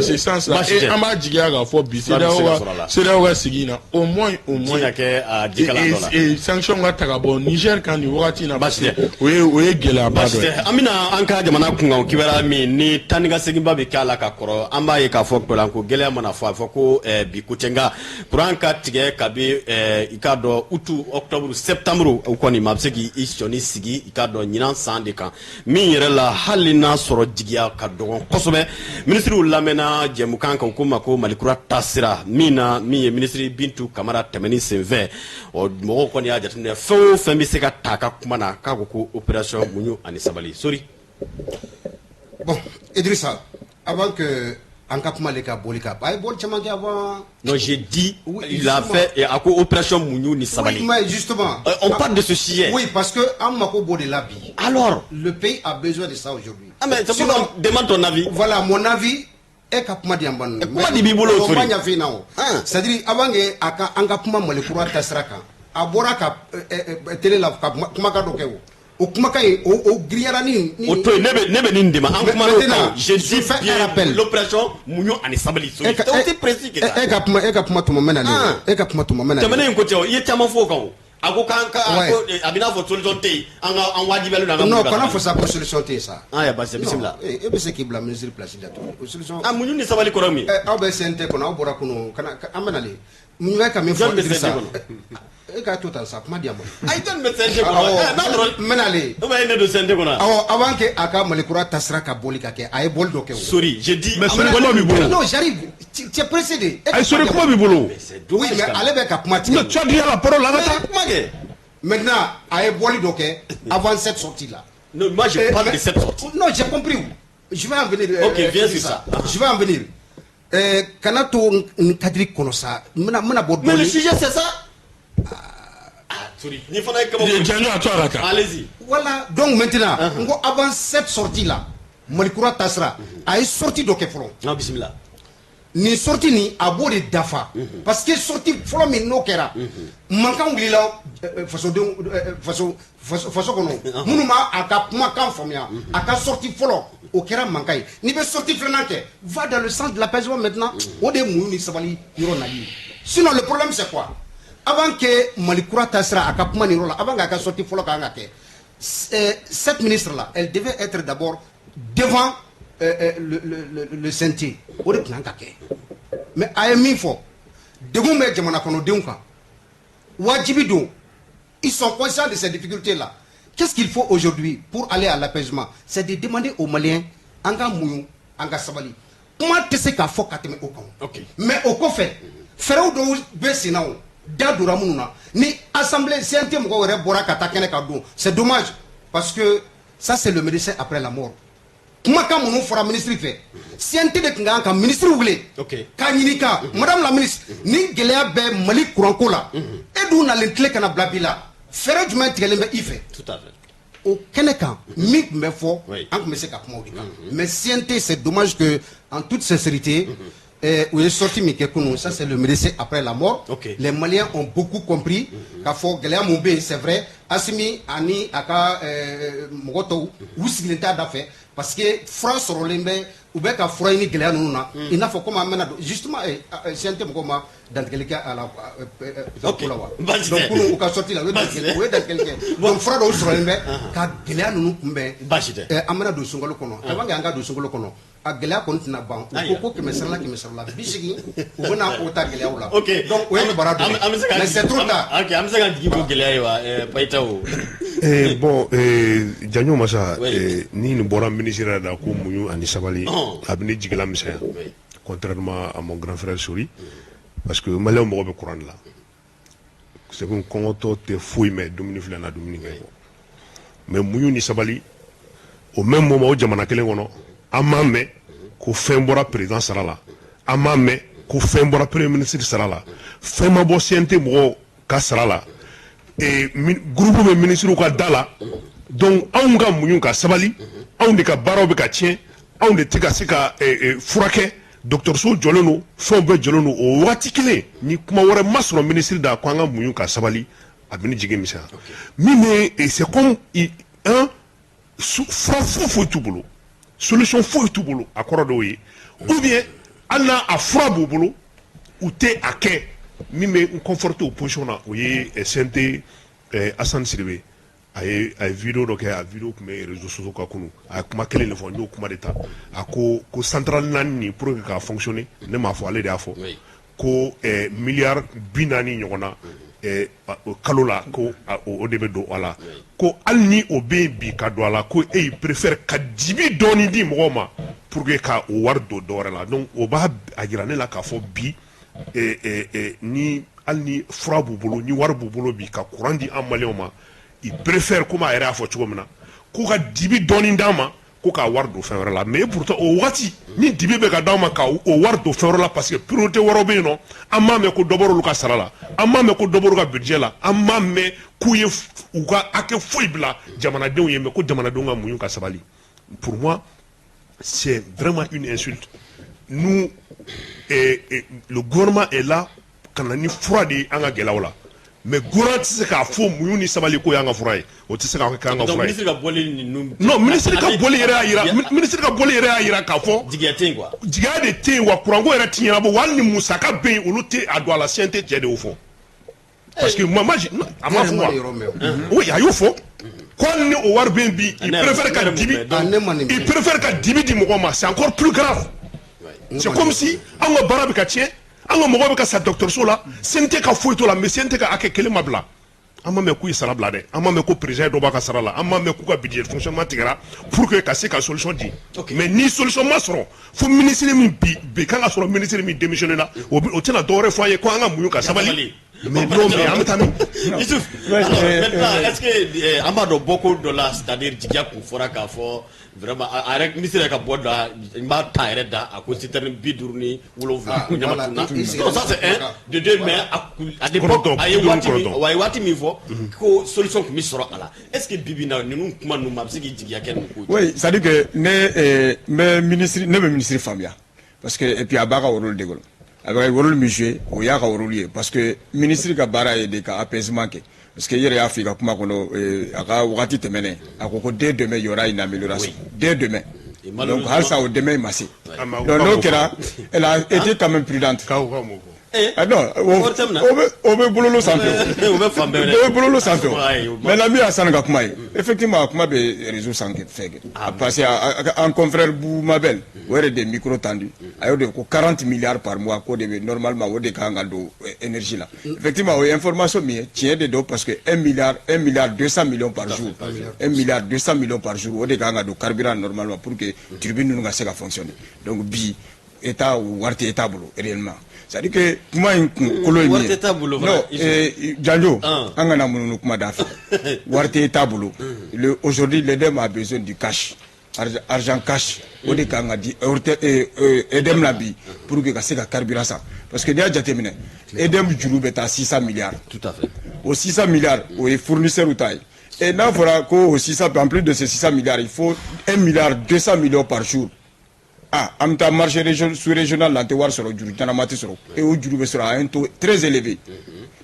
ce sens là. Et an b'a jigiya k'a fɔ bi CEDEAO ka sigi in na, au moins kɛ sanction ka ta ka bɔ Niger kan nin wagati in na, parce que o ye gɛlɛyaba dɔ ye. An bɛna an ka jamana kunkan kibaruya min ni taa ni ka seginba bɛ k'a la ka kɔrɔ, an b'a ye k'a fɔ ko gɛlɛya mana fɔ, a fɔ ko bi ko tɛ, nka kuran ka tigɛ kabi i k'a dɔn août, octobre, septembre, o kɔni maa bɛ se k'i sɔnni sigi i k'a dɔn ɲinan san de kan min yɛrɛ la, hali n'a sɔrɔ jigiya ka dɔgɔn kosɛbɛ. Minisiriw lamɛnna jɛmukan kan, ko ma ko Malikura taasira min na, min ye minisiri Bintu Kamara tɛmɛni senfɛ, ɔ mɔgɔw kɔni y'a jateminɛ, fɛn o fɛn bɛ se ka ta a ka kuma na, k'a ko ko opération muɲu ani sabali sori. Bon, Idrissa, avant que an ka kuma le ka boli ka a ye boli caman kɛ avant. Non, j'ai dit, oui, il a fait a ko opération muɲu ni sabali. Oui, mais justement. On parle de ce sujet. Oui, parce que an mako b'o de la bi. Alors. Le pays a besoin de ça aujourd'hui. Ah mais c'est pourquoi on demande ton avis. Voilà, mon avis, e ka kuma di yan ban. Kuma di b'i bolo o. Sori. Ma ɲɛf'i ɲɛna o. C'est à dire avant que a ka an ka kuma Malikura taasira kan, a bɔra ka télé la ka kumakan dɔ kɛ o. O kumakan in o giriyara ni. O to yen, ne bɛ nin dɛmɛ, an kumana o kan. J'ai dit bien l'opération muɲu ani sabali. C'est aussi précis que ça. E ka kuma tuma mɛn na ne e ka kuma tuma mɛn na. Tɛmɛnen in ko tɛ o, i ye caman fɔ o kan o. A ko k'an ka ko a bɛ n'a fɔ solution tɛ yen, an ka an wajibiyalen don an ka. Non, kana fɔ sa ko solution tɛ yen sa. Ah ya, basi bisimila. E bɛ se k'i bila ministre place la tuguni o solution. Ah, muɲu ni sabali kɔrɔ min. Aw bɛ CNT kɔnɔ, aw bɔra kunun kana an bɛ nalen. N bɛ ka min fɔ Idrissa, e k'a to tan sa, kuma di yan ma. Ayi, jɔn bɛ CNT kɔnɔ? N'a sɔrɔ n bɛ nalen. Ou bien e ne don CNT kɔnɔ. Awɔ, avant que a ka Malikura taasira ka bɔli ka kɛ, a ye bɔli dɔ kɛ o. Sori, j'ai dit. Mais Sori, kuma b'i bolo. Non, j'arrive, tu es pressé de. Ayi Sori, kuma b'i bolo. Oui, mais ale bɛ ka kuma tigɛ. Mais tu as dit la parole, an ka taa. Kuma kɛ. Maintenant, a ye bɔli dɔ kɛ avant cette sortie là. Non, moi je parle de cette sortie. Non, j'ai compris. Je vais en venir. Ok, viens sur ça. Je vais en venir. Kana to nin cadre kɔnɔ sa, n bɛna bɔ dɔɔnin. Mais le sujet, c'est ça. Ah, sorry. Ni fana ye kabako. Janjo, a to a ka taa. Allez-y. Voilà, donc maintenant, n ko avant cette sortie là, Malikura taasira, a ye sortie dɔ kɛ fɔlɔ. Non, bisimila. Nin sortie nin, a b'o de dafa, parce que sortie fɔlɔ min n'o kɛra, mankan wulila fasodenw faso faso kɔnɔ minnu ma a ka kumakan faamuya. A ka sortie fɔlɔ, o kɛra mankan ye. N'i bɛ sortie filanan kɛ, va dans le sens de l'apaisement maintenant. O de ye muɲu ni sabali yɔrɔ nali ye. Sinon, le problème, c'est quoi? Avant que Malikura taasira a ka kuma nin yɔrɔ la, avant k'a ka sortie fɔlɔ kan ka kɛ, cette ministre là, elle devait être d'abord devant le CNT. O de tun kan ka kɛ. Mais a ye min fɔ, degun bɛ jamana kɔnɔdenw kan, wajibi don, ils sont conscients de ces difficultés là. Qu'est-ce qu'il faut aujourd'hui pour aller à l'apaisement? C'est de demander aux Maliens an ka muɲu, an ka sabali. Kuma tɛ se k'a fɔ ka tɛmɛ o kan. Mais o kɔfɛ, fɛɛrɛw dɔw bɛ sen na, o da donna minnu na ni assemblée CNT mɔgɔw yɛrɛ bɔra ka taa kɛnɛ kan don, c'est dommage, parce que ça, c'est le médecin après la mort. Kumakan minnu fɔra ministre fɛ, CNT de tun kan ka ministre wele k'a ɲininka: madame la ministre, ni gɛlɛya bɛ Mali kuranko la, e dun nalen tile kana bila bi la, fɛɛrɛ jumɛn tigɛlen bɛ i fɛ? Tout à fait. O kɛnɛ kan, min tun bɛ fɔ, an tun bɛ se ka kuma o de kan. Mais CNT, c'est dommage que, en toute sincérité, u ye sortie min kɛ kunun, ça, c'est le médecin après la mort. Les Maliens ont beaucoup compris k'a fɔ gɛlɛya mun bɛ yen. C'est vrai, Assimi ani a ka mɔgɔ tɔw, u sigilen t'a da fɛ, parce que fura sɔrɔlen bɛ, u bɛ ka fura ɲini gɛlɛya ninnu na. I n'a fɔ komi an bɛna don justement, CNT mɔgɔw ma dantigɛli kɛ a la ko la wa? Donc kunun u ka sortie la, u ye dantigɛli kɛ. Donc fura dɔw sɔrɔlen bɛ ka gɛlɛya ninnu kunbɛn. Baasi tɛ. An bɛna don sunkalo kɔnɔ. Avant que an ka don sunkalo kɔnɔ, a gɛlɛya kɔni tɛna ban. U ko ko 100 la 80% u bɛna o ta gɛlɛyaw la. Donc o ye kibaruya dɔ ye, mais c'est trop tard. Ok, an bɛ se k'an jigi bɔ gɛlɛya ye wa, Payita o? Bon, Janjo Masa, ni nin bɔra ministre yɛrɛ da ko muɲu ani sabali, a bɛ ne jigila misɛnya, contrairement à mon grand frère Sori, parce que maliyɛnw mago bɛ courant de la. C'est comme kɔngɔtɔ tɛ foyi mɛn dumuni filɛ na dumuni kɛ kɔ. Mais muɲu ni sabali, au même moment, o jamana kelen kɔnɔ, an m'a mɛn ko fɛn bɔra président sara la, an m'a mɛn ko fɛn bɔra premier ministre sara la, fɛn ma bɔ CNT mɔgɔw ka sara la, groupe bɛ ministre ka da la. Donc anw ka muɲu ka sabali. Anw de ka baaraw bɛ ka tiɲɛ, anw de tɛ ka se ka furakɛ, dɔgɔtɔrɔso jɔlen don, fɛnw bɛɛ jɔlen don. O waati kelen ni kuma wɛrɛ ma sɔrɔ minisiri da ko an ka muɲu ka sabali, a bɛ ni jigi misɛnya. Min bɛ, c'est comme un fura foyi foyi t'u bolo, solution foyi t'u bolo, a kɔrɔ dɔw ye, ou bien hali n'a a fura b'u bolo, u tɛ a kɛ. Min bɛ n conforter o position na, o ye CNT Asani Sidibe. A ye vidéo dɔ kɛ, a vidéo tun bɛ réseaux sociaux kan kunun. A ye kuma kelen de fɔ, n y'o kuma de ta. A ko ko centrale naani nin, pour que k'a fonctionner, ne m'a fɔ, ale de y'a fɔ, ko miliyari 40 ɲɔgɔn na kalo la, ko o de bɛ don a la, ko hali ni o bɛ yen bi ka don a la, ko e il préfère ka dibi dɔɔni di mɔgɔw ma pour que ka o wari don dɔ wɛrɛ la. Donc o b'a a jira ne la k'a fɔ bi, ni hali ni fura b'u bolo, ni wari b'u bolo bi ka courant di an maliyɛnw ma, il préfère, komi a yɛrɛ y'a fɔ cogo min na, k'u ka dibi dɔɔni d'an ma, ko k'a wari don fɛn wɛrɛ la. Mais pourtant o waati ni dibi bɛ ka d'anw ma ka o wari don fɛn wɛrɛ la, parce que priorité wɛrɛw bɛ yen nɔ, an m'a mɛn ko dɔ bɔra olu ka sara la, an m'a mɛn ko dɔ bɔra ka budget la, an m'a mɛn k'u ye u ka hakɛ foyi bila jamanadenw ye. Mais ko jamanadenw ka muɲu ka sabali, pour moi c'est vraiment une insulte. Nous et le gouvernement est là ka na ni fura de ye an ka gɛlɛyaw la, mais gouvernement tɛ se k'a fɔ muɲu ni sabali ko y'an ka fura ye, o tɛ se ka kɛ an ka fura ye. Ministre ka bɔli ninnu. Non, ministre ka bɔli yɛrɛ y'a yira, ministre ka bɔli yɛrɛ y'a yira k'a fɔ jigiya tɛ yen quoi. Jigiya de tɛ yen wa, kuranko yɛrɛ ti ɲɛnabɔ wa, hali ni musaka bɛ yen, olu tɛ a don a la. CNT cɛ de y'o fɔ, parce que moi, a ma fɔ wa, oui, a y'o fɔ ko hali ni o wari bɛ yen bi, il préfère ka dibi, il préfère ka dibi di mɔgɔw ma. C'est encore plus grave, c'est comme si an ka baara bɛ ka tiɲɛ, an ka mɔgɔw bɛ ka sa dɔgɔtɔrɔso la, CNT ka foyi t'o la, mais CNT ka hakɛ kelen ma bila. An ma mɛn k'u ye sara bila dɛ, an ma mɛn ko président ye dɔ b'a ka sara la, an ma mɛn k'u ka budget fonctionnement tigɛra pour que ka se ka solution di. Mais ni solution ma sɔrɔ fo ministre min bi bi kan ka sɔrɔ, ministre min démissionné la, o tɛna dɔwɛrɛ fɔ an ye ko an ka muɲu ka sabali. Mais non, mais an bɛ taa min? Youssouf, alors maintenant, est-ce que an b'a dɔn bɔko dɔ la, c'est-à-dire jigiya kun fɔra k'a fɔ vraiment a yɛrɛ ministre yɛrɛ ka bɔ da n b'a ta yɛrɛ da, a ko citerne 57 ko ɲama tunna. Non, ça c'est un de deux, mais à l'époque a ye waati min fɔ ko solution tun bɛ sɔrɔ a la, est-ce que bi bi in na ninnu kuma ninnu ma, a bɛ se k'i jigiya kɛ nin ko? Oui, c'est à dire que ne n bɛ ministre, ne bɛ ministre faamuya, parce que et puis a b'a ka rôle de kɔnɔ, a bɛ rôle min jouer, o y'a ka rôle ye, parce que ministre ka baara ye de ka apaisement kɛ, parce que i yɛrɛ y'a fɔ i ka kuma kɔnɔ, a ka wagati tɛmɛnen, a ko ko dès demain il y aura une amélioration, dès demain. Donc halisa o demain ma se. Donc n'o kɛra, elle a été quand même prudente. Ah non, o bɛ bololo sanfɛ, o bɛ fan bɛɛ. O bɛ bololo sanfɛ. Maintenant min y'a Sani ka kuma ye, effectivement a kuma bɛ réseau sanfɛ parce que an confrère Bou Mabel, o yɛrɛ de micro tendu, a y'o de ko 40 milliards par mois, k'o de bɛ normalement, o de kan ka don énergie la. Effectivement o ye information min ye, tiɲɛ de don, parce que 1 milliard, 1 milliard 200 millions par jour, 1 milliard 200 millions par jour, o de kan ka don carburant normalement pour que turbine ninnu ka se ka fonctionner. Donc bi état, o wari tɛ état bolo réellement. C'est à dire que kuma in kun kolo ye min ye, non, Janjo, an kana munumunu kuma da fɛ, wari tɛ état bolo. Aujourd'hui l'EDM a besoin du cash, argent cash, o de kan ka di EDM la bi pour que ka se ka carburant san, parce que n'i y'a jateminɛ, EDM juru bɛ taa 600 milliards. Tout à fait. O 600 milliards, o ye fournisseur ta ye, et n'a fɔra ko o 600, en plus de ces 600 milliards, il faut 1 milliard 200 millions par jour. Ah, an bɛ taa marché sous régional la, an tɛ wari sɔrɔ, juru ɲɛnama tɛ sɔrɔ, et o juru bɛ sɔrɔ à un taux très élevé.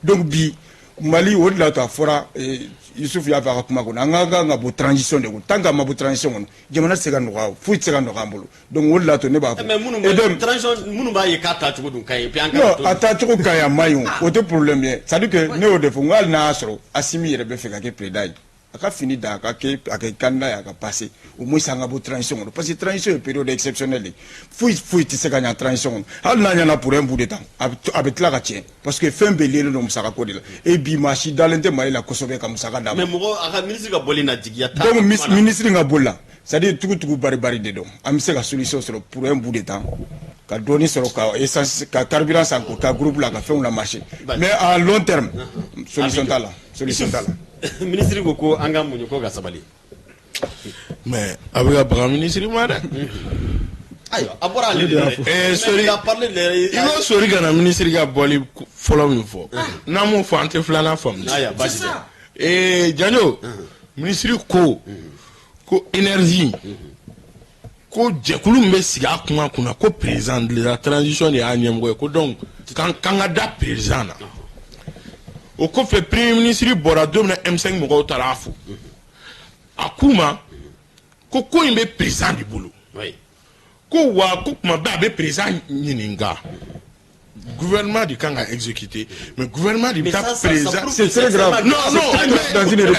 Donc bi Mali, o de la to a fɔra, Yusuf y'a fɔ a ka kuma kɔnɔ, an ka kan ka bɔ transition de kɔnɔ. Tant que an ma bɔ transition kɔnɔ, jamana tɛ se ka nɔgɔya, foyi tɛ se ka nɔgɔya an bolo. Donc o de la to ne b'a fɔ. Mais minnu bɛ transition, minnu b'a ye k'a taacogo dun ka ɲi, puis an ka. Non, a taacogo ka ɲi, a ma ɲi, o tɛ problème ye. C'est à dire que ne y'o de fɔ, n ko hali n'a y'a sɔrɔ Asimi yɛrɛ bɛ fɛ ka kɛ président ye, a ka fini da, a ka kɛ, a kɛ candidat ye, a ka passer, au moins an ka bɔ transition kɔnɔ, parce que transition ye période exceptionnelle de, foyi foyi tɛ se ka ɲa transition kɔnɔ. Hali n'a ɲɛna pour un bout de temps, a bɛ tila ka tiɲɛ, parce que fɛn bɛɛ liélen don musaka ko de la, et bi maa si dalen tɛ Mali la kosɛbɛ ka musaka d'a ma. Mais mɔgɔ a ka ministre ka bɔli na, jigiya t'a. Donc ministre ka boli la, c'est à dire tugu-tugu bari-bari de don, an bɛ se ka solution sɔrɔ pour un bout de temps, ka dɔɔni sɔrɔ ka essence, ka carburant san, k'o ka groupe la, ka fɛnw la marcher, mais à long terme, solution t'a la, solution t'a la. Ministre ko ko an ka muɲu ko ka sabali. Mais a bɛ ka baga ministre ma dɛ. Ayiwa, a bɔra ale de la dɛ. Sori, il a parlé de. I ko sori ka na ministre ka bɔli fɔlɔ min fɔ, n'an m'o fɔ, an tɛ filanan faamu. Ayiwa, baasi tɛ. Janjo, ministre ko Ko énergie ko jɛkulu min bɛ sigi a kuma kunna, ko président de la transition de y'a ɲɛmɔgɔ ye, ko donc k'an ka da président na. O kɔfɛ, premier ministre bɔra don min na, M5 mɔgɔw taara a fo, a k'u ma ko ko in bɛ président de bolo, ko wa ko tuma bɛɛ a bɛ président ɲininka. Gouvernement de kan ka exécuter, mais gouvernement de bɛ taa président. C'est très grave. Non, non, dans une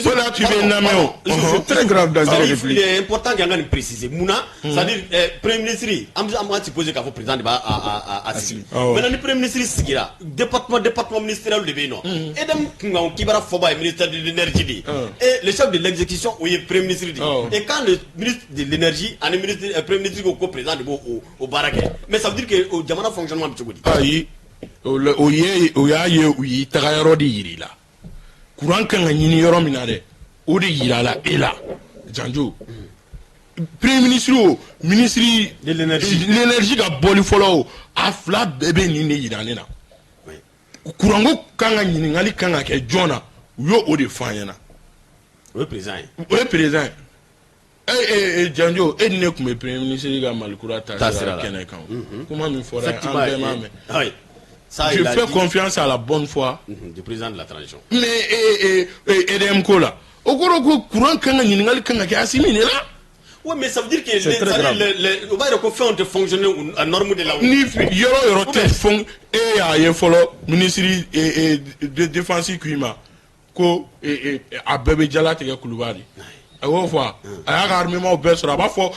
voilà, tu bɛ lamɛn o. C'est très grave dans une république. Il est important k'an ka nin préciser. Munna? C'est-à-dire premier ministre, an b'a supposer k'a fɔ président de b'a a sigi. Maintenant, ni premier ministre sigira, département ministériel de bɛ yen nɔ. EDM kunkan kibaruya fɔba ye ministère de l'énergie de ye, et le chef de l'exécution, o ye premier ministre de ye. Et quand le ministre de l'énergie ani ministre premier ministre ko président de b'o o baara kɛ, mais ça veut dire que o jamana fonctionnement bɛ cogo di? Ayi, o ye o y'a ye, u y'i taga yɔrɔ de yir'i la. Courant kan ka ɲini yɔrɔ min na dɛ, o de yira la e la. Janjo, premier ministre, o ministre de l'énergie, l'énergie ka bɔli fɔlɔ, o a fila bɛɛ bɛ nin de yira ne na. Courant ko kan ka ɲininkali kan ka kɛ jɔn na? U y'o o de fɔ an ɲɛna. O ye président ye. O ye président ye. E e Janjo, e ni ne tun bɛ premier ministre ka Malikura taasira kɛnɛ kan. Kuma min fɔra, an bɛɛ m'a mɛn. Ça, je fais confiance à la bonne foi du président de la transition. Mais EDM ko la, o kɔrɔ ko courant kan ka ɲininkali kan ka kɛ Asimi de la. Oui, mais ça veut dire que les, o b'a yira ko fɛnw tɛ fonctionner à norme de la. Ni yɔrɔ yɔrɔ tɛ fɔn, e y'a ye fɔlɔ, ministre de défense k'i ma ko a bɛɛ bɛ jalatigɛ kuluba de. A y'o fɔ, a y'a ka armement bɛɛ sɔrɔ, a b'a fɔ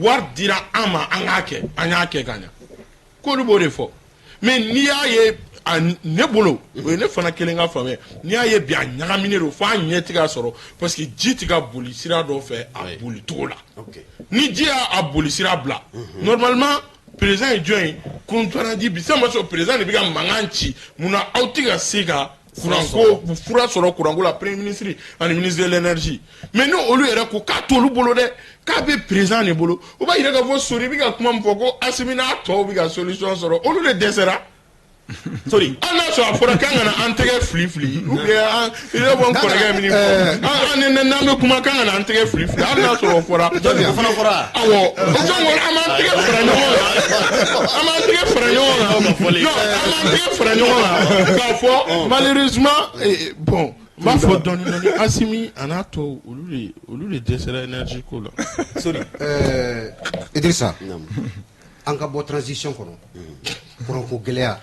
wari dira an ma, an k'a kɛ, an y'a kɛ ka ɲa, k'olu b'o de fɔ. Mais n'i y'a ye, a ne bolo, o ye ne fana kelen ka faamuya, n'i y'a ye bi a ɲagaminen don f'a ɲɛ tɛ ka sɔrɔ, parce que ji tɛ ka boli sira dɔ fɛ a boli cogo la. Ni ji y'a boli sira bila, normalement président ye jɔn ye? Kun di bi sisan ma sɔrɔ président de bɛ ka mankan ci. Munna aw tɛ ka se ka kuranko fura sɔrɔ kuranko la, premier ministre ani ministre de l'énergie? Mais ni olu yɛrɛ ko k'a t'olu bolo dɛ, k'a bɛ président de bolo, o b'a yira k'a fɔ Sori bɛ ka kuma min fɔ ko Asimi n'a tɔw bɛ ka solution sɔrɔ, olu de dɛsɛra. Sori. Hali n'a sɔrɔ a fɔra k'an kana an tɛgɛ fili fili, ou bien an i b'a fɔ n kɔrɔkɛ min fɔ, an n'an bɛ kuma k'an kana an tɛgɛ fili fili, hali n'a sɔrɔ o fɔra. O fana fɔra. Awɔ, donc an b'an tɛgɛ fara ɲɔgɔn kan, an b'an tɛgɛ fara ɲɔgɔn kan, non, an b'an tɛgɛ fara ɲɔgɔn kan k'a fɔ malheureusement, bon, n b'a fɔ dɔɔni dɔɔni, Asimi a n'a tɔw, olu de dɛsɛra énergie ko la. Sori. Idrissa, an ka bɔ transition kɔnɔ, kuranko gɛlɛya,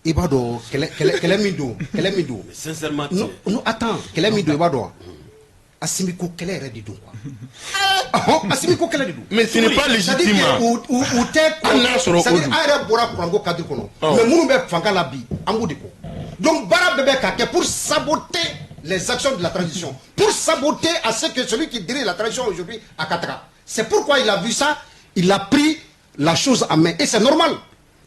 i b'a dɔn kɛlɛ min don, kɛlɛ min don. Sincèrement. Non, non, attends, kɛlɛ min don, i b'a dɔn wa? Asimi ko kɛlɛ yɛrɛ de don quoi. Ɔhɔn, Asimi ko kɛlɛ de don. Mais ce n'est pas légitime. U tɛ. Hali n'a sɔrɔ o c'est à dire don. An yɛrɛ bɔra kuranko cadre kɔnɔ, mais minnu bɛ fanga la bi, an b'o de kɔ. Donc baara bɛɛ bɛ ka kɛ pour saboter les actions de la transition, pour saboter à ce que celui qui dirige la transition aujourd'hui a ka taga. C'est pourquoi il a vu ça, il a pris la chose en main, et c'est normal.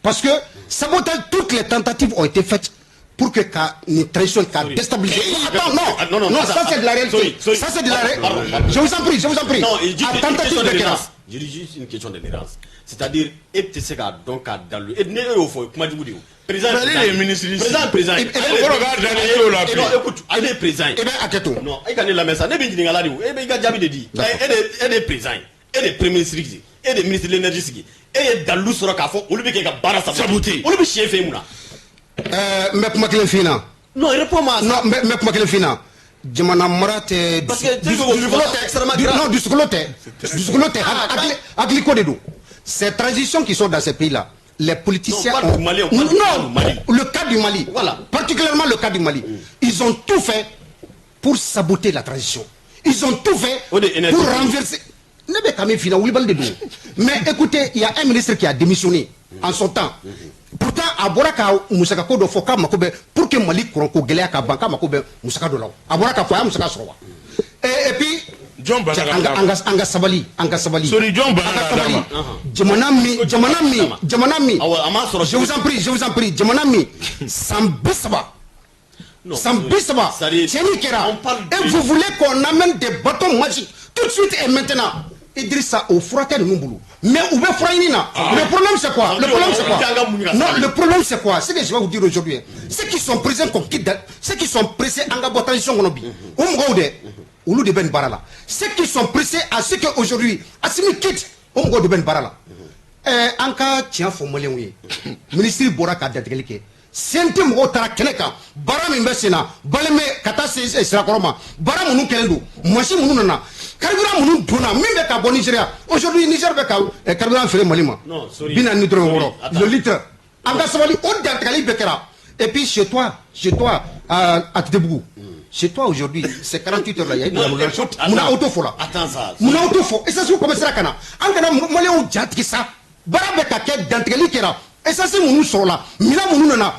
Parce que sabotage, toutes les tentatives ont été faites pour que ka ni transition ka déstabiliser. Attends, non, Ah, non, non, non, attends, ça c'est de la réalité. Sorry, sorry. Ça c'est de la réalité. Pardon, pardon. Je vous en prie, je vous en prie. Non, il dit A une tentative question de de kɛra. l'errance. Je dis juste une question de l'errance. C'est-à-dire, e tɛ se k'a dɔn k'a dalu. E ne y'o fɔ, kuma jugu de ye o. Président. Mais ale de ye ministre. Président, président. O kɔrɔ k'a dalen t'o la bi. Non, écoute, ale ye président ye. I bɛ hakɛ to. Non, e ka ne lamɛn sa, ne bɛ ɲininka la de o. E bɛ i ka jaabi de di. E de ye président ye. E de ye premier ministre sigi. E de ye ministre de l'énergie sigi. E ye dalilu sɔrɔ k'a fɔ olu bɛ kɛ ka baara saboter. Olu bɛ siɲɛ fɛ mun na? N bɛ kuma kelen f'i ɲɛna. Non, réponds-moi à ça. Non, n bɛ kuma kelen f'i ɲɛna. Jamana mara tɛ. Parce que dusukolo c'est extrêmement tɛ. grave. Non, dusukolo tɛ. Dusukolo tɛ. Hakili ko de don. Ces transitions qui sont dans ces pays-là, les politiciens Non, on parle du Mali, on parle du non, cas du Mali. Le cas du Mali. Voilà. Particulièrement le cas du Mali. Ils ont tout fait pour saboter la transition. Ils ont tout fait O de énergie. Pour renverser. Ne bɛ ka min f'i ɲɛna, wulibali de don. Mais écoutez, il y a un ministre qui a démissionné en son temps. Pourtant, a bɔra ka musakako dɔ fɔ k'a mako bɛ pour que Mali kuranko gɛlɛya ka ban, k'a mako bɛ musaka dɔ la. A bɔra k'a fɔ a ye musaka sɔrɔ wa? Et puis Jɔn banna ka an ka d'a an ma? ka an ka sabali, an ka sabali. Sori, jɔn banna An ka ka d'a sabali. ma? Jamana min, jamana min, jamana min. Awɔ, a m'a sɔrɔ. Je vous en prie, je vous en prie. Jamana min, san 30. Non, San 30. c'est-à-dire, Tiɲɛni kɛra. on parle Et vous voulez qu'on amène des bâtons magiques tout de suite et maintenant. Idrissa, o fura tɛ ninnu bolo. Mais u bɛ fura ɲini na. Le problème c'est quoi? Le problème c'est quoi? Non, le problème c'est quoi? Ce que je vais vous dire aujourd'hui, hein, ceux qui sont pressés qu'on quitte, ceux qui sont pressés an ka bɔ transition kɔnɔ bi, o mɔgɔw dɛ, u Olu de bɛ nin baara la. Ceux qui sont pressés à ce que aujourd'hui Assimi quitte, o mɔgɔw de bɛ nin baara la. An ka tiɲɛ fɔ maliyɛnw ye, minisiri bɔra ka dantigɛli kɛ. CNT mɔgɔw taara kɛnɛ kan, baara min bɛ sen na Baleme ka taa se Sirakɔrɔ ma, baara minnu kɛlen don, machine minnu nana, carburant minnu donna, min bɛ ka bɔ Nigéria. Aujourd'hui, Niger bɛ ka carburant feere Mali ma 46 dɔrɔmɛ 6 le litre. An ka sabali, o dantigɛli bɛɛ kɛra. Et puis chez toi à Atetebugu, chez toi aujourd'hui, c'est 48 heures là, il y a une amélioration. Munna aw t'o fɔ la? Attends ça. Munna aw t'o fɔ? Essence commencera ka na, an kana maliyɛnw ja tigɛ sa. Baara bɛ ka kɛ, dantigɛli kɛra, essence minnu sɔrɔla, minɛn minnu nana,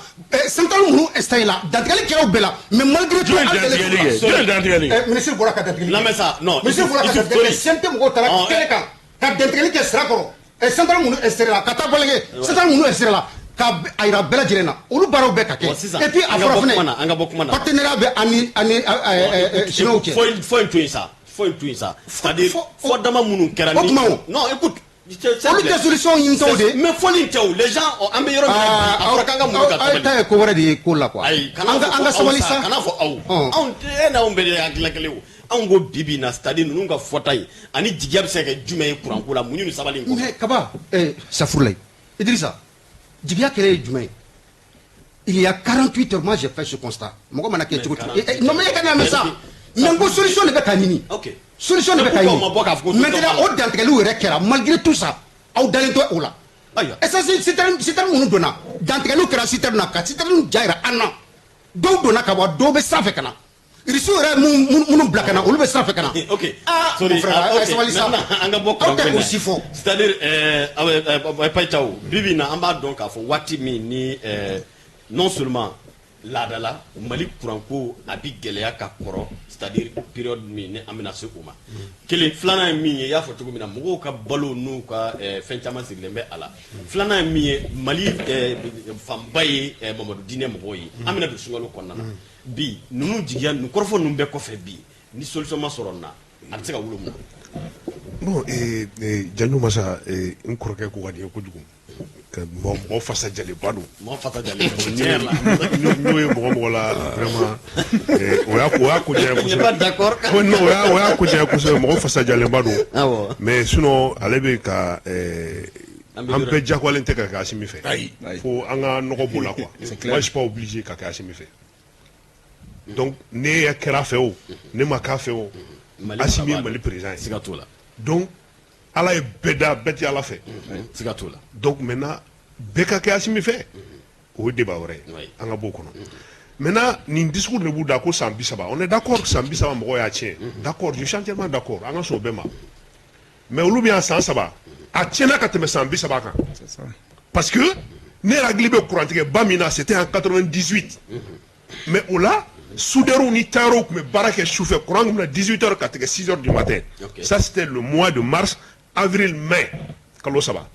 centrale minnu installé la, dantigɛli kɛra o bɛɛ la. Mais malgré tout, Jɔn ye dantigɛli kɛ? Jɔn ye dantigɛli kɛ? Ministre bɔra ka dantigɛli kɛ. Lamɛn sa, non. Ministre bɔra ka dantigɛli kɛ. CNT mɔgɔw taara kɛnɛ kan ka dantigɛli kɛ Sirakɔrɔ, centrale minnu installé la, ka taa Balenge, centrale minnu installé la, ka a yira bɛɛ lajɛlen na, olu baaraw bɛɛ ka kɛ. Et puis a fɔra fɛnɛ, an ka bɔ kuma na. Partenariat bɛ ani chinois cɛ. Fɔ in to yen sa, fɔ in to yen sa. C'est-à-dire fɔ dama minnu kɛra. O tuma o. Non, écoute. Olu tɛ solution ɲinitɔw de. Mais fɔli in tɛ o, les gens, an bɛ yɔrɔ min na bi, a fɔra k'an ka muɲu ka sabali. Aw ta ye ko wɛrɛ de ye ko la quoi. Ayi, an ka sabali sa. Kana fɔ aw. Anw e n'anw bɛɛ de ye hakilina kelen o. Anw ko bi bi in na, c'est-à-dire ninnu ka fɔta ye ani jigiya bɛ se ka kɛ jumɛn ye kuranko la, muɲu ni sabali in kɔfɛ. Mais Kaba, safurulayi, Idrissa, jigiya kɛra ye jumɛn ye? Il y a 48 heures, moi j'ai fait ce constat. Mɔgɔ mana kɛ cogo cogo. Non, mais e ka n'a mɛn sa. Mais n ko solution de bɛ ka ɲini. Solution de bɛ ka ɲini. Maintenant, o dantigɛliw yɛrɛ kɛra, malgré tout ça, aw dalen tɛ o la. Essence citerne minnu donna, dantigɛliw kɛra citerne na, ka citerne ja yira an na. Dɔw donna ka bɔ, dɔw bɛ sira fɛ ka na. Irisiw yɛrɛ minnu bila ka na, olu bɛ sira fɛ ka na. Ok. Ah, sorry, mon frère, ok. Sabali sa. An ka bɔ Aw tɛ o si fɔ. C'est-à-dire Payitaw, bi bi in na, an b'a dɔn k'a fɔ waati min ni non seulement laadala Mali kuranko a bi gɛlɛya ka kɔrɔ, c'est-à-dire période min ni an bɛna se o ma. Kelen, filanan ye min ye, i y'a fɔ cogo min na, mɔgɔw ka balo n'u ka fɛn caman sigilen bɛ a la. Filanan ye min ye, Mali fanba ye Mamadu diinɛ mɔgɔw ye. An bɛna don sunkalo kɔnɔna na bi. Ninnu jigiya, nin kɔrɔfɔ ninnu bɛɛ kɔfɛ bi, ni solution ma sɔrɔ nin na, a bɛ se ka wolo mun na? Bon, Janjo Masa, n kɔrɔkɛ ko ka di n ye kojugu. Ka mɔgɔ fasa jalenba don. Mɔgɔ fasa jalen, tiɲɛ yɛrɛ la. N'o ye mɔgɔ mɔgɔ la, vraiment, o y'a ko diya ye Il n'est pas d'accord. kosɛbɛ. Non, o y'a ko diya ye kosɛbɛ, mɔgɔ fasa jalenba don. Mais sinon, ale bɛ ka An bɛ an yɔrɔ- bɛɛ diyagoyalen tɛ ka kɛ Asimi fɛ. Ayi. Fo an ka nɔgɔ b'o la quoi. Clair. Moi, je suis pas obligé ka kɛ Asimi fɛ. Donc ne kɛra fɛ o, ne ma k'a fɛ o, Mali Asimi ye marabaa Mali président ye. Siga t'o la. Donc Ala ye bɛɛ da, bɛɛ tɛ Ala fɛ. Siga t'o la. Donc maintenant, bɛɛ ka kɛ Asimi fɛ, o ye débat wɛrɛ ye. An ka b'o kɔnɔ. Maintenant, nin discours de b'u da ko san 30, on est d'accord, san 30 mɔgɔw y'a tiɲɛ, d'accord, je suis entièrement d'accord, an ka sɔn o bɛɛ ma. Mais olu bɛ yan san 3, a tiɲɛna ka tɛmɛ san 30 kan. C'est ça. Parce que ne yɛrɛ hakili bɛ kurantigɛba min na, c'était en 98. Mais o la, soudeurs ni tailleurs tun bɛ baara kɛ sufɛ, courant tun bɛ na 18 heures ka tigɛ 6 heures du matin. Ça, c'était le mois de mars, avril, mai, kalo 3.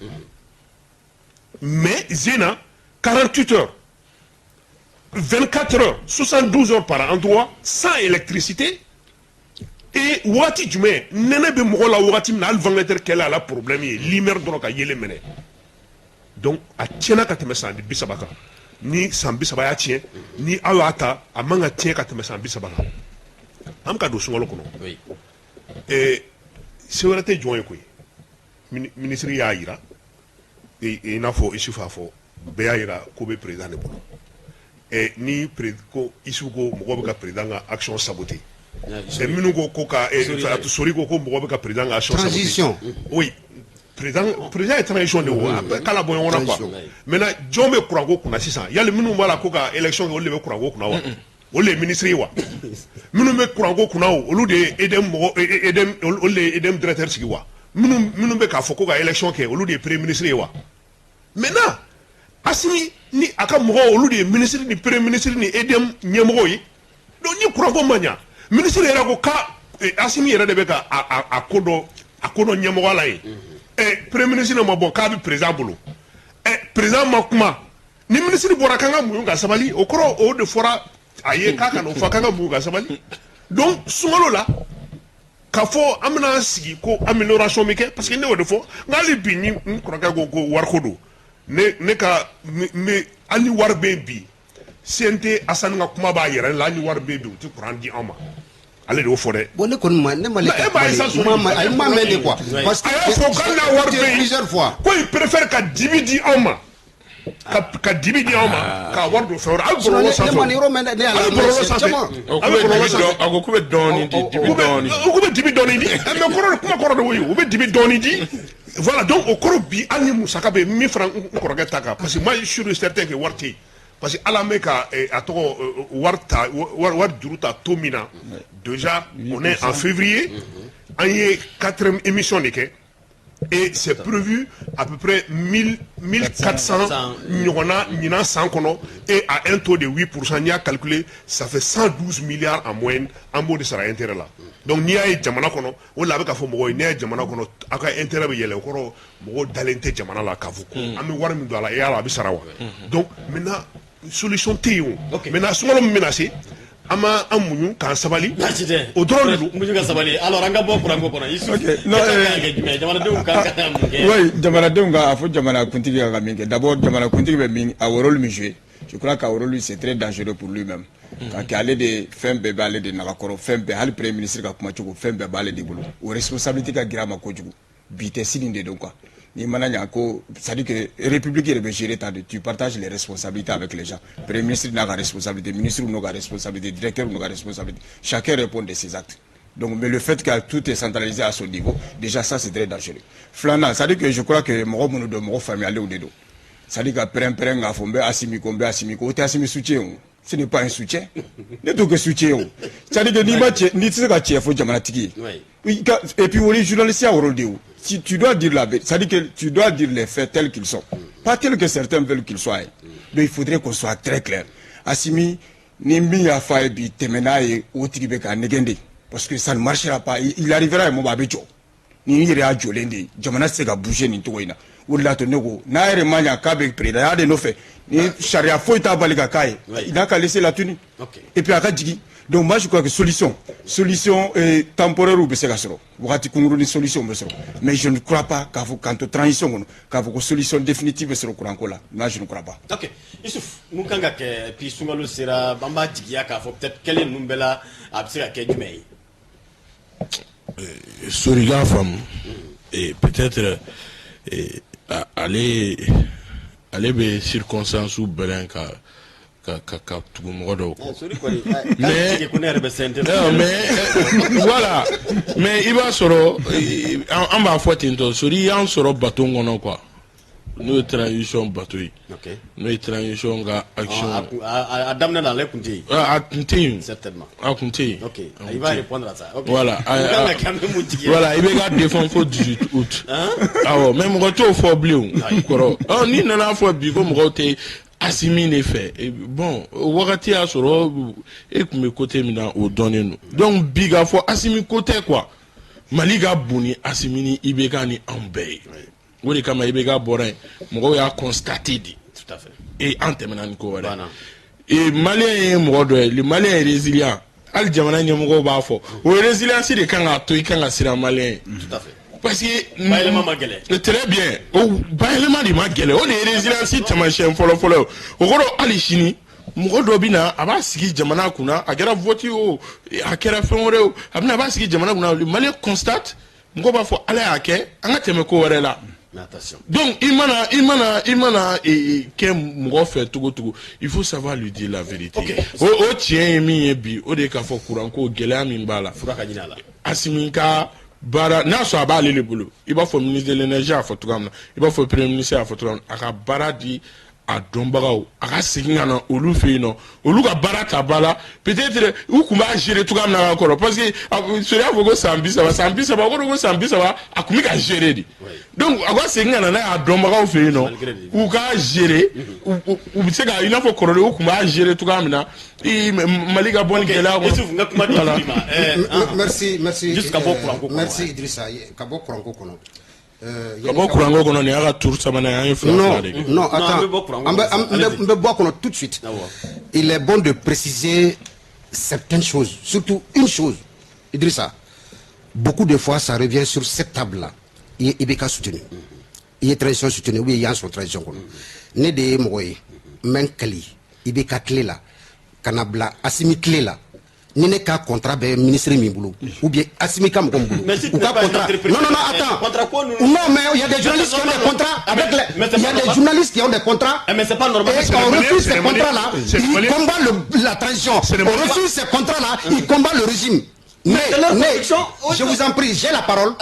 Mais Zena, 48 heures, 24 heures, 72 heures par endroit sans électricité. Et waati jumɛn nɛnɛ bɛ mɔgɔ la, wagati min na hali ventilateur kɛlen a la problème ye, lumière dɔrɔn ka yelen minɛ. Donc a tiɲɛna ka tɛmɛ san 30 kan. Ni san 30 y'a tiɲɛ, ni aw y'a ta, a man ka tiɲɛ ka tɛmɛ san 30 kan. An bɛ ka don sunkalo kɔnɔ. Se wɛrɛ tɛ jɔn ye koyi. Ministre y'a yira, i n'a fɔ Isufu y'a fɔ, bɛɛ y'a yira ko bɛ président de bolo. Ni ko Isufu ko mɔgɔw bɛ ka président ka action saboter, minnu ko ka Sori ko mɔgɔw bɛ ka président ka action saboter. Transition. Oui, président ye transition de ye o, a bɛɛ k'a labɔ ɲɔgɔn na quoi. Maintenant, jɔn bɛ kuranko kunna sisan? Yali minnu b'a la ko ka élection kɛ, olu de bɛ kuranko kunna wa? Olu de ye ministre ye wa? Minnu bɛ kuranko kunna o, olu de ye EDM mɔgɔ, EDM, olu de ye EDM directeur sigi wa? Minnu bɛ k'a fɔ ko ka élection kɛ, olu de ye premier ministre ye wa? Maintenant, Asimi ni a ka mɔgɔw, olu de ye ministre ni premier ministre ni EDM ɲɛmɔgɔw ye. Donc ni kuranko ma ɲa, ministre yɛrɛ ko k'a Asimi yɛrɛ de bɛ ka a ko dɔ ɲɛmɔgɔ la ye. Premier ministre ma bɔ k'a bɛ président bolo, président ma kuma, ni ministre bɔra k'an ka muɲu ka sabali, o kɔrɔ o de fɔra a ye k'a ka n'o fɔ k'an ka muɲu ka sabali. Donc sunkalo la, k'a fɔ an bɛna sigi ko amélioration bɛ kɛ, parce que ne y'o de fɔ n ko hali bi ni n kɔrɔkɛ ko wariko don, ne ka ne hali ni wari bɛ yen bi, CNT Asani ka kuma b'a yɛrɛ la, hali ni wari bɛ yen bi, u tɛ courant di anw ma. Ale de y'o fɔ dɛ. Bon, ne kɔni ma, ne ma e m'a ye sa. Ma a ma mɛn de quoi, parce que a y'a fɔ k'ale n'a wari bɛ yen plusieurs fois. Ko il préfère ka dibi di anw ma, ka dibi di anw ma, k'a wari don fɛn wɛrɛ. A bɛ bɔlɔlɔ sanfɛ. Ne ma nin yɔrɔ mɛn dɛ, ne y'a A bɛ lamɛn bɔlɔlɔ sanfɛ. caman. A bɛ bɔlɔlɔ sanfɛ. A ko k'u bɛ dɔɔnin di, dibi dɔɔnin. U bɛ dibi dɔɔnin di, mais kɔrɔ, kuma kɔrɔ de y'o ye, u bɛ dibi dɔɔnin di. Voilà, donc o kɔrɔ bi, hali ni musaka bɛ yen min fara n kɔrɔkɛ ta kan, parce que moi je suis certain que wari tɛ yen, parce que hali an bɛ ka a tɔgɔ wari ta, wari juru ta taux min na déjà, on est en février, an ye quatrième émission de kɛ et c'est prévu à peu près 1000 1400 ɲɔgɔnna ɲinan san kɔnɔ, et à un taux de 8%, n'i y'a calculé, ça fait 112 milliards en moyenne an b'o de sara intérêt la. Donc n'i y'a ye jamana kɔnɔ, o de la a bɛ k'a fɔ mɔgɔw ye, n'i y'a ye jamana kɔnɔ aw ka intérêt bɛ yɛlɛ, o kɔrɔ mɔgɔw dalen tɛ jamana la k'a fɔ ko an bɛ wari min don a la, yala a bɛ sara wa? Donc maintenant, solution tɛ yen o. Maintenant, sunkalo min bɛna se, an ma an muɲu k'an sabali. Baasi tɛ. O dɔrɔn de don. Muɲu ka sabali. Alors, an ka bɔ kuranko kɔnɔ, Isuf. Ok, non, e ta kan ka kɛ jumɛn ye? Jamanadenw kan mun kɛ? Oui, jamanadenw ka a fɔ jamanakuntigi ka min kɛ, d'abord jamanakuntigi bɛ min a rôle min jouer, je crois qu'à rôle, c'est très dangereux pour lui-même ka kɛ ale de, fɛn bɛɛ b'ale de nagakɔrɔ, fɛn bɛɛ, hali premier ministre ka kuma cogo, fɛn bɛɛ b'ale de bolo. O responsabilité ka girin a ma kojugu. Bi tɛ, sini de don quoi. N'i mana ɲa ko, c'est à dire que république yɛrɛ bɛ gérer ta de, tu partages les responsabilités avec les gens. Premier ministre n'a ka responsabilité, ministre n'o ka responsabilité, directeur n'o ka responsabilité, chacun répond de ses actes. Donc, mais le fait que tout est centralisé à son niveau, déjà ça, c'est très dangereux. Filanan, c'est à dire que je crois que mɔgɔ minnu don, mɔgɔ faamuyalenw de don. C'est à dire ka pɛrɛn-pɛrɛn k'a fɔ n bɛ Asimi ko, n bɛ Asimi ko, o tɛ Asimi soutien o. Ce n'est pas un soutien. Ne t'o kɛ soutien o. C'est à dire que n'i ma cɛ, n'i tɛ se ka tiɲɛ fɔ jamanatigi ye. Et puis o ye journaliste ya rôle de ye o. Si tu dois dire la vérité, c'est à dire que tu dois dire les faits tels qu'ils sont, pas tels que certains veulent qu'ils soient. Donc il faudrait qu'on soit très clair. Assimi, ni min y'a fɔ a ye bi, tɛmɛ n'a ye, o tigi bɛ k'a nɛgɛn de. Parce que ça ne marchera pas. Il arrivera un moment, a bɛ jɔ. Ni yɛrɛ y'a jɔlen de ye, jamana tɛ se ka bouger nin cogo in na. O de la to ne ko n'a yɛrɛ ma ɲa k'a bɛ président ya de nɔfɛ, ni sariya foyi t'a bali ka k'a ye, il n'a qu'à laisser la tenue. Et puis a ka jigin. Donc moi je crois que solution temporaire bɛ se ka sɔrɔ, wagati kunkurunin solution bɛ sɔrɔ, mais je ne crois pas k'a fɔ k'an to transition kɔnɔ k'a fɔ ko solution définitive bɛ sɔrɔ kuranko la. Moi je ne crois pas. Ok, Isuf, mun kan ka kɛ? Puis sunkalo sera, an b'a jigiya k'a fɔ peut-être kɛlen ninnu bɛɛ la, a bɛ se ka kɛ jumɛn ye? Sori k'a faamu, et peut-être ale bɛ circonstance bɛrɛn ka tugu mɔgɔ dɔw kɔ. Sori kɔni, mais ko ne yɛrɛ bɛ CNT. Non, mais voilà, mais i b'a sɔrɔ an b'a fɔ ten tɔ, Sori y'an sɔrɔ bateau kɔnɔ quoi, n'o ye transition bateau ye, n'o ye transition ka action. A daminɛ na, ale tun tɛ yen. A tun tɛ yen. Certainement. A tun tɛ yen. Ok, il va répondre à ça. Ok. Voilà. Mun kan ka kɛ, an bɛ mun jigi ye? Voilà, i bɛ ka défend fo 18 août. Awɔ, mais mɔgɔ t'o fɔ bilen o kɔrɔ. Ɔ n'i nana fɔ bi ko mɔgɔw tɛ Asimi de fɛ, bon, o wagati y'a sɔrɔ e tun bɛ côté min na, o dɔnnen don. Donc bi k'a fɔ Asimi ko tɛ quoi, Mali ka bon ni Asimi ni IBK ni anw bɛɛ ye. O de kama IBK bɔra yen, mɔgɔw y'a constaté de. Tout à fait. Et an tɛmɛna ni ko wɛrɛ. Et malien ye mɔgɔ dɔ ye, le malien est résilient. Hali jamana ɲɛmɔgɔw b'a fɔ, o résilience de kan k'a to i kan ka siran malien ye. Tout à fait. Parce que bayɛlɛma ma gɛlɛn. Très bien, o bayɛlɛma de ma gɛlɛn, o de ye résilience taamasiyɛn fɔlɔ-fɔlɔ ye. O kɔrɔ, hali sini mɔgɔ dɔ bɛ na, a b'a sigi jamana kunna, a kɛra vote o, a kɛra fɛn wɛrɛ o, a bɛ na, a b'a sigi jamana kunna, le malien constate, mɔgɔw b'a fɔ Ala y'a kɛ, an ka tɛmɛ ko wɛrɛ la. Mais attention. Donc i mana kɛ mɔgɔ fɛ cogo cogo, il faut savoir lui dire la vérité. O tiɲɛ ye min ye bi, o de ye k'a fɔ kuranko gɛlɛya min b'a la. Fura ka ɲini a la. Asimi ka baara n'a sɔrɔ a b'ale de bolo, i b'a fɔ ministre de l'énergie y'a fɔ cogoya min na, i b'a fɔ premier ministre y'a fɔ cogoya min na, a ka baara di a dɔnbagaw, a ka segin ka na olu fɛ yen nɔ, olu ka baara ta ba la. Peut-être u tun b'a gérer cogoya min na ka kɔrɔ, parce que Sori y'a fɔ ko san 30, san 30, o kɔrɔ ko san 30 a tun bɛ ka gérer de. Donc a ka segin ka na n'a ye a dɔnbagaw fɛ yen nɔ, u k'a gérer, u bɛ se ka i n'a fɔ kɔrɔlen u tun b'a gérer cogoya min na, i Mali ka bɔ ni gɛlɛya kɔnɔ. Isuf, n ka kuma di Sori ma. Merci, merci. Juste ka bɔ kuranko kɔnɔ. Merci Idrissa, ka bɔ kuranko kɔnɔ. Ka bɔ kuranko kɔnɔ, nin y'a ka tour sabanan ye, an ye fila fila de kɛ. Non, attends, an bɛ bɔ a kɔnɔ tout de suite. Il est bon de préciser certaines choses, surtout une chose, Idrissa. Beaucoup de fois, ça revient sur cette table-là. I ye IBK soutenu, i ye transition soutenu ou bien i y'an sɔrɔ transition kɔnɔ. Ne de ye mɔgɔ ye n bɛ n kali IBK tile la ka na bila Asimi tile la. Ni ne ka contrat bɛ ministre min bolo ou bien Assimi ka mɔgɔ min bolo, u ka contrat, non, non, non, attends, non, mais il y a des journalistes qui ont des contrats avec les, il y a des journalistes qui ont des contrats. Mais c'est pas normal. Et on refuse ces contrats là, ils combattent la transition. On refuse ces contrats là, ils combattent le régime. Mais je vous en prie, j'ai la parole.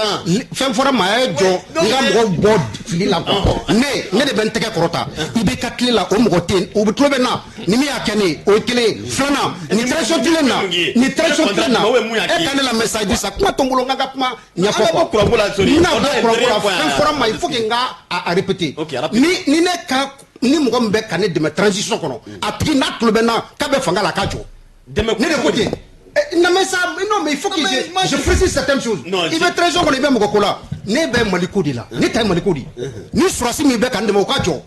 Fɛn fɔra maa ye jɔ n ka mɔgɔw bɔ fili la quoi. Ne de bɛ n tɛgɛ kɔrɔta i bɛ ka tile la, o mɔgɔ tɛ yen, o bɛ tulo bɛ n na. Ni min y'a kɛ ne ye, o ye kelen ye. Filanan, nin transition tile na, nin transition tile na, e ka ne lamɛn sa, Idrissa, kuma to n bolo, n ka kuma ɲɛfɔ quoi. N bɛna bɔ kuranko la. Fɛn fɔra ma, il faut que n ka a répéter. Ni ne ka ni mɔgɔ min bɛ ka ne dɛmɛ transition kɔnɔ, a tigi n'a tulo bɛ n na k'a bɛ fanga la, a k'a jɔ. Ne de ko ten. Non, mais ça, non, mais il faut que je précise certaines choses. Non, i bɛ transition kɔnɔ, i bɛ mɔgɔ ko la. Ne bɛ Mali ko de la. Ne ta ye Mali ko de ye. Ni sɔrɔdasi min bɛ ka n dɛmɛ, o ka jɔ.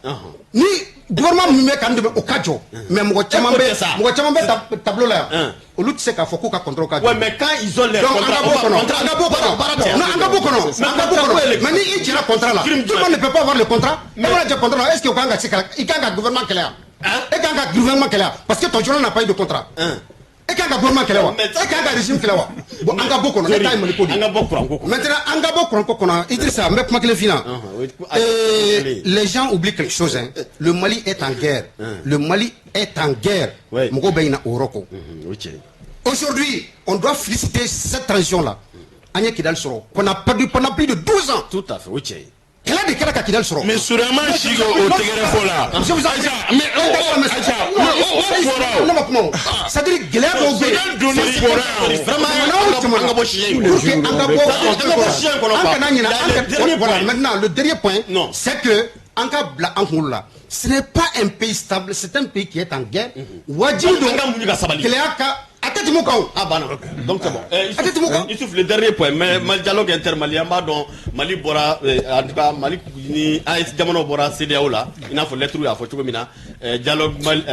Ni gouvernement min bɛ ka n dɛmɛ, o ka jɔ. Mais mɔgɔ caman bɛ tableau la yan. Olu tɛ se k'a fɔ k'u ka contrat ka jɔ. Ouais, mais quand ils ont les Donc, an ka bɔ kɔnɔ. An ka bɔ kɔnɔ. Non, an ka bɔ kɔnɔ. An ka bɔ kɔnɔ. Mais ni i jɛra contrat la, tout le monde ne peut pas avoir le contrat. E mana jɛ contrat la, est-ce que o kan ka se ka i kan ka gouvernement kɛlɛ yan? E kan ka gouvernement kɛlɛ yan parce que ton journal n'a pas eu de contrat. E kan ka gouvernement kɛlɛ wa? E kan ka régime kɛlɛ wa? Bon, an ka bɔ kɔnɔ, ne ta ye Mali ko de ye. An ka bɔ kuranko kɔnɔ. Maintenant, an ka bɔ kuranko kɔnɔ, Idrissa, n bɛ kuma kelen f'i ɲɛna. Les gens oublient quelque chose, hein. Le Mali est en guerre. Le Mali est en guerre. Mɔgɔw bɛ ɲinɛ o yɔrɔ kɔ. Aujourd'hui, on doit féliciter cette transition là. An ye Kidali sɔrɔ, qu'on a perdu pendant plus de 12 ans. Tout à fait, o tiɲɛ ye. Kɛlɛ de kɛra ka Kidali sɔrɔ. Mais Surama si ko o tɛgɛrɛ fɔ la. Je vous en prie. Mais o, Aïcha, mais o fɔra o. Ne ma kuma o. C'est à dire gɛlɛya dɔw bɛ yen. Sudan donni fɔra o. Vraiment, an ka bɔ sujet in Pour que an ka bɔ an ka bɔ sujet in kɔnɔ. An kana ɲinɛ an ka, voilà, maintenant le dernier point, non, c'est que an ka bila an kunkolo la. Ce n'est pas un pays stable, c'est un pays qui est en guerre. Wajibi don. An ka muɲu ka sabali. Gɛlɛya ka a tɛ tɛmɛ o kan o. Ah, banna. Donc c'est bon. A tɛ tɛmɛ o kan. Youssouf, le dernier point, mais Mali dialogue intermalien, an b'a dɔn Mali bɔra, en tout cas Mali ni AES jamanaw bɔra CEDEAO la, i n'a fɔ lettre y'a fɔ cogo min na, dialogue Mali,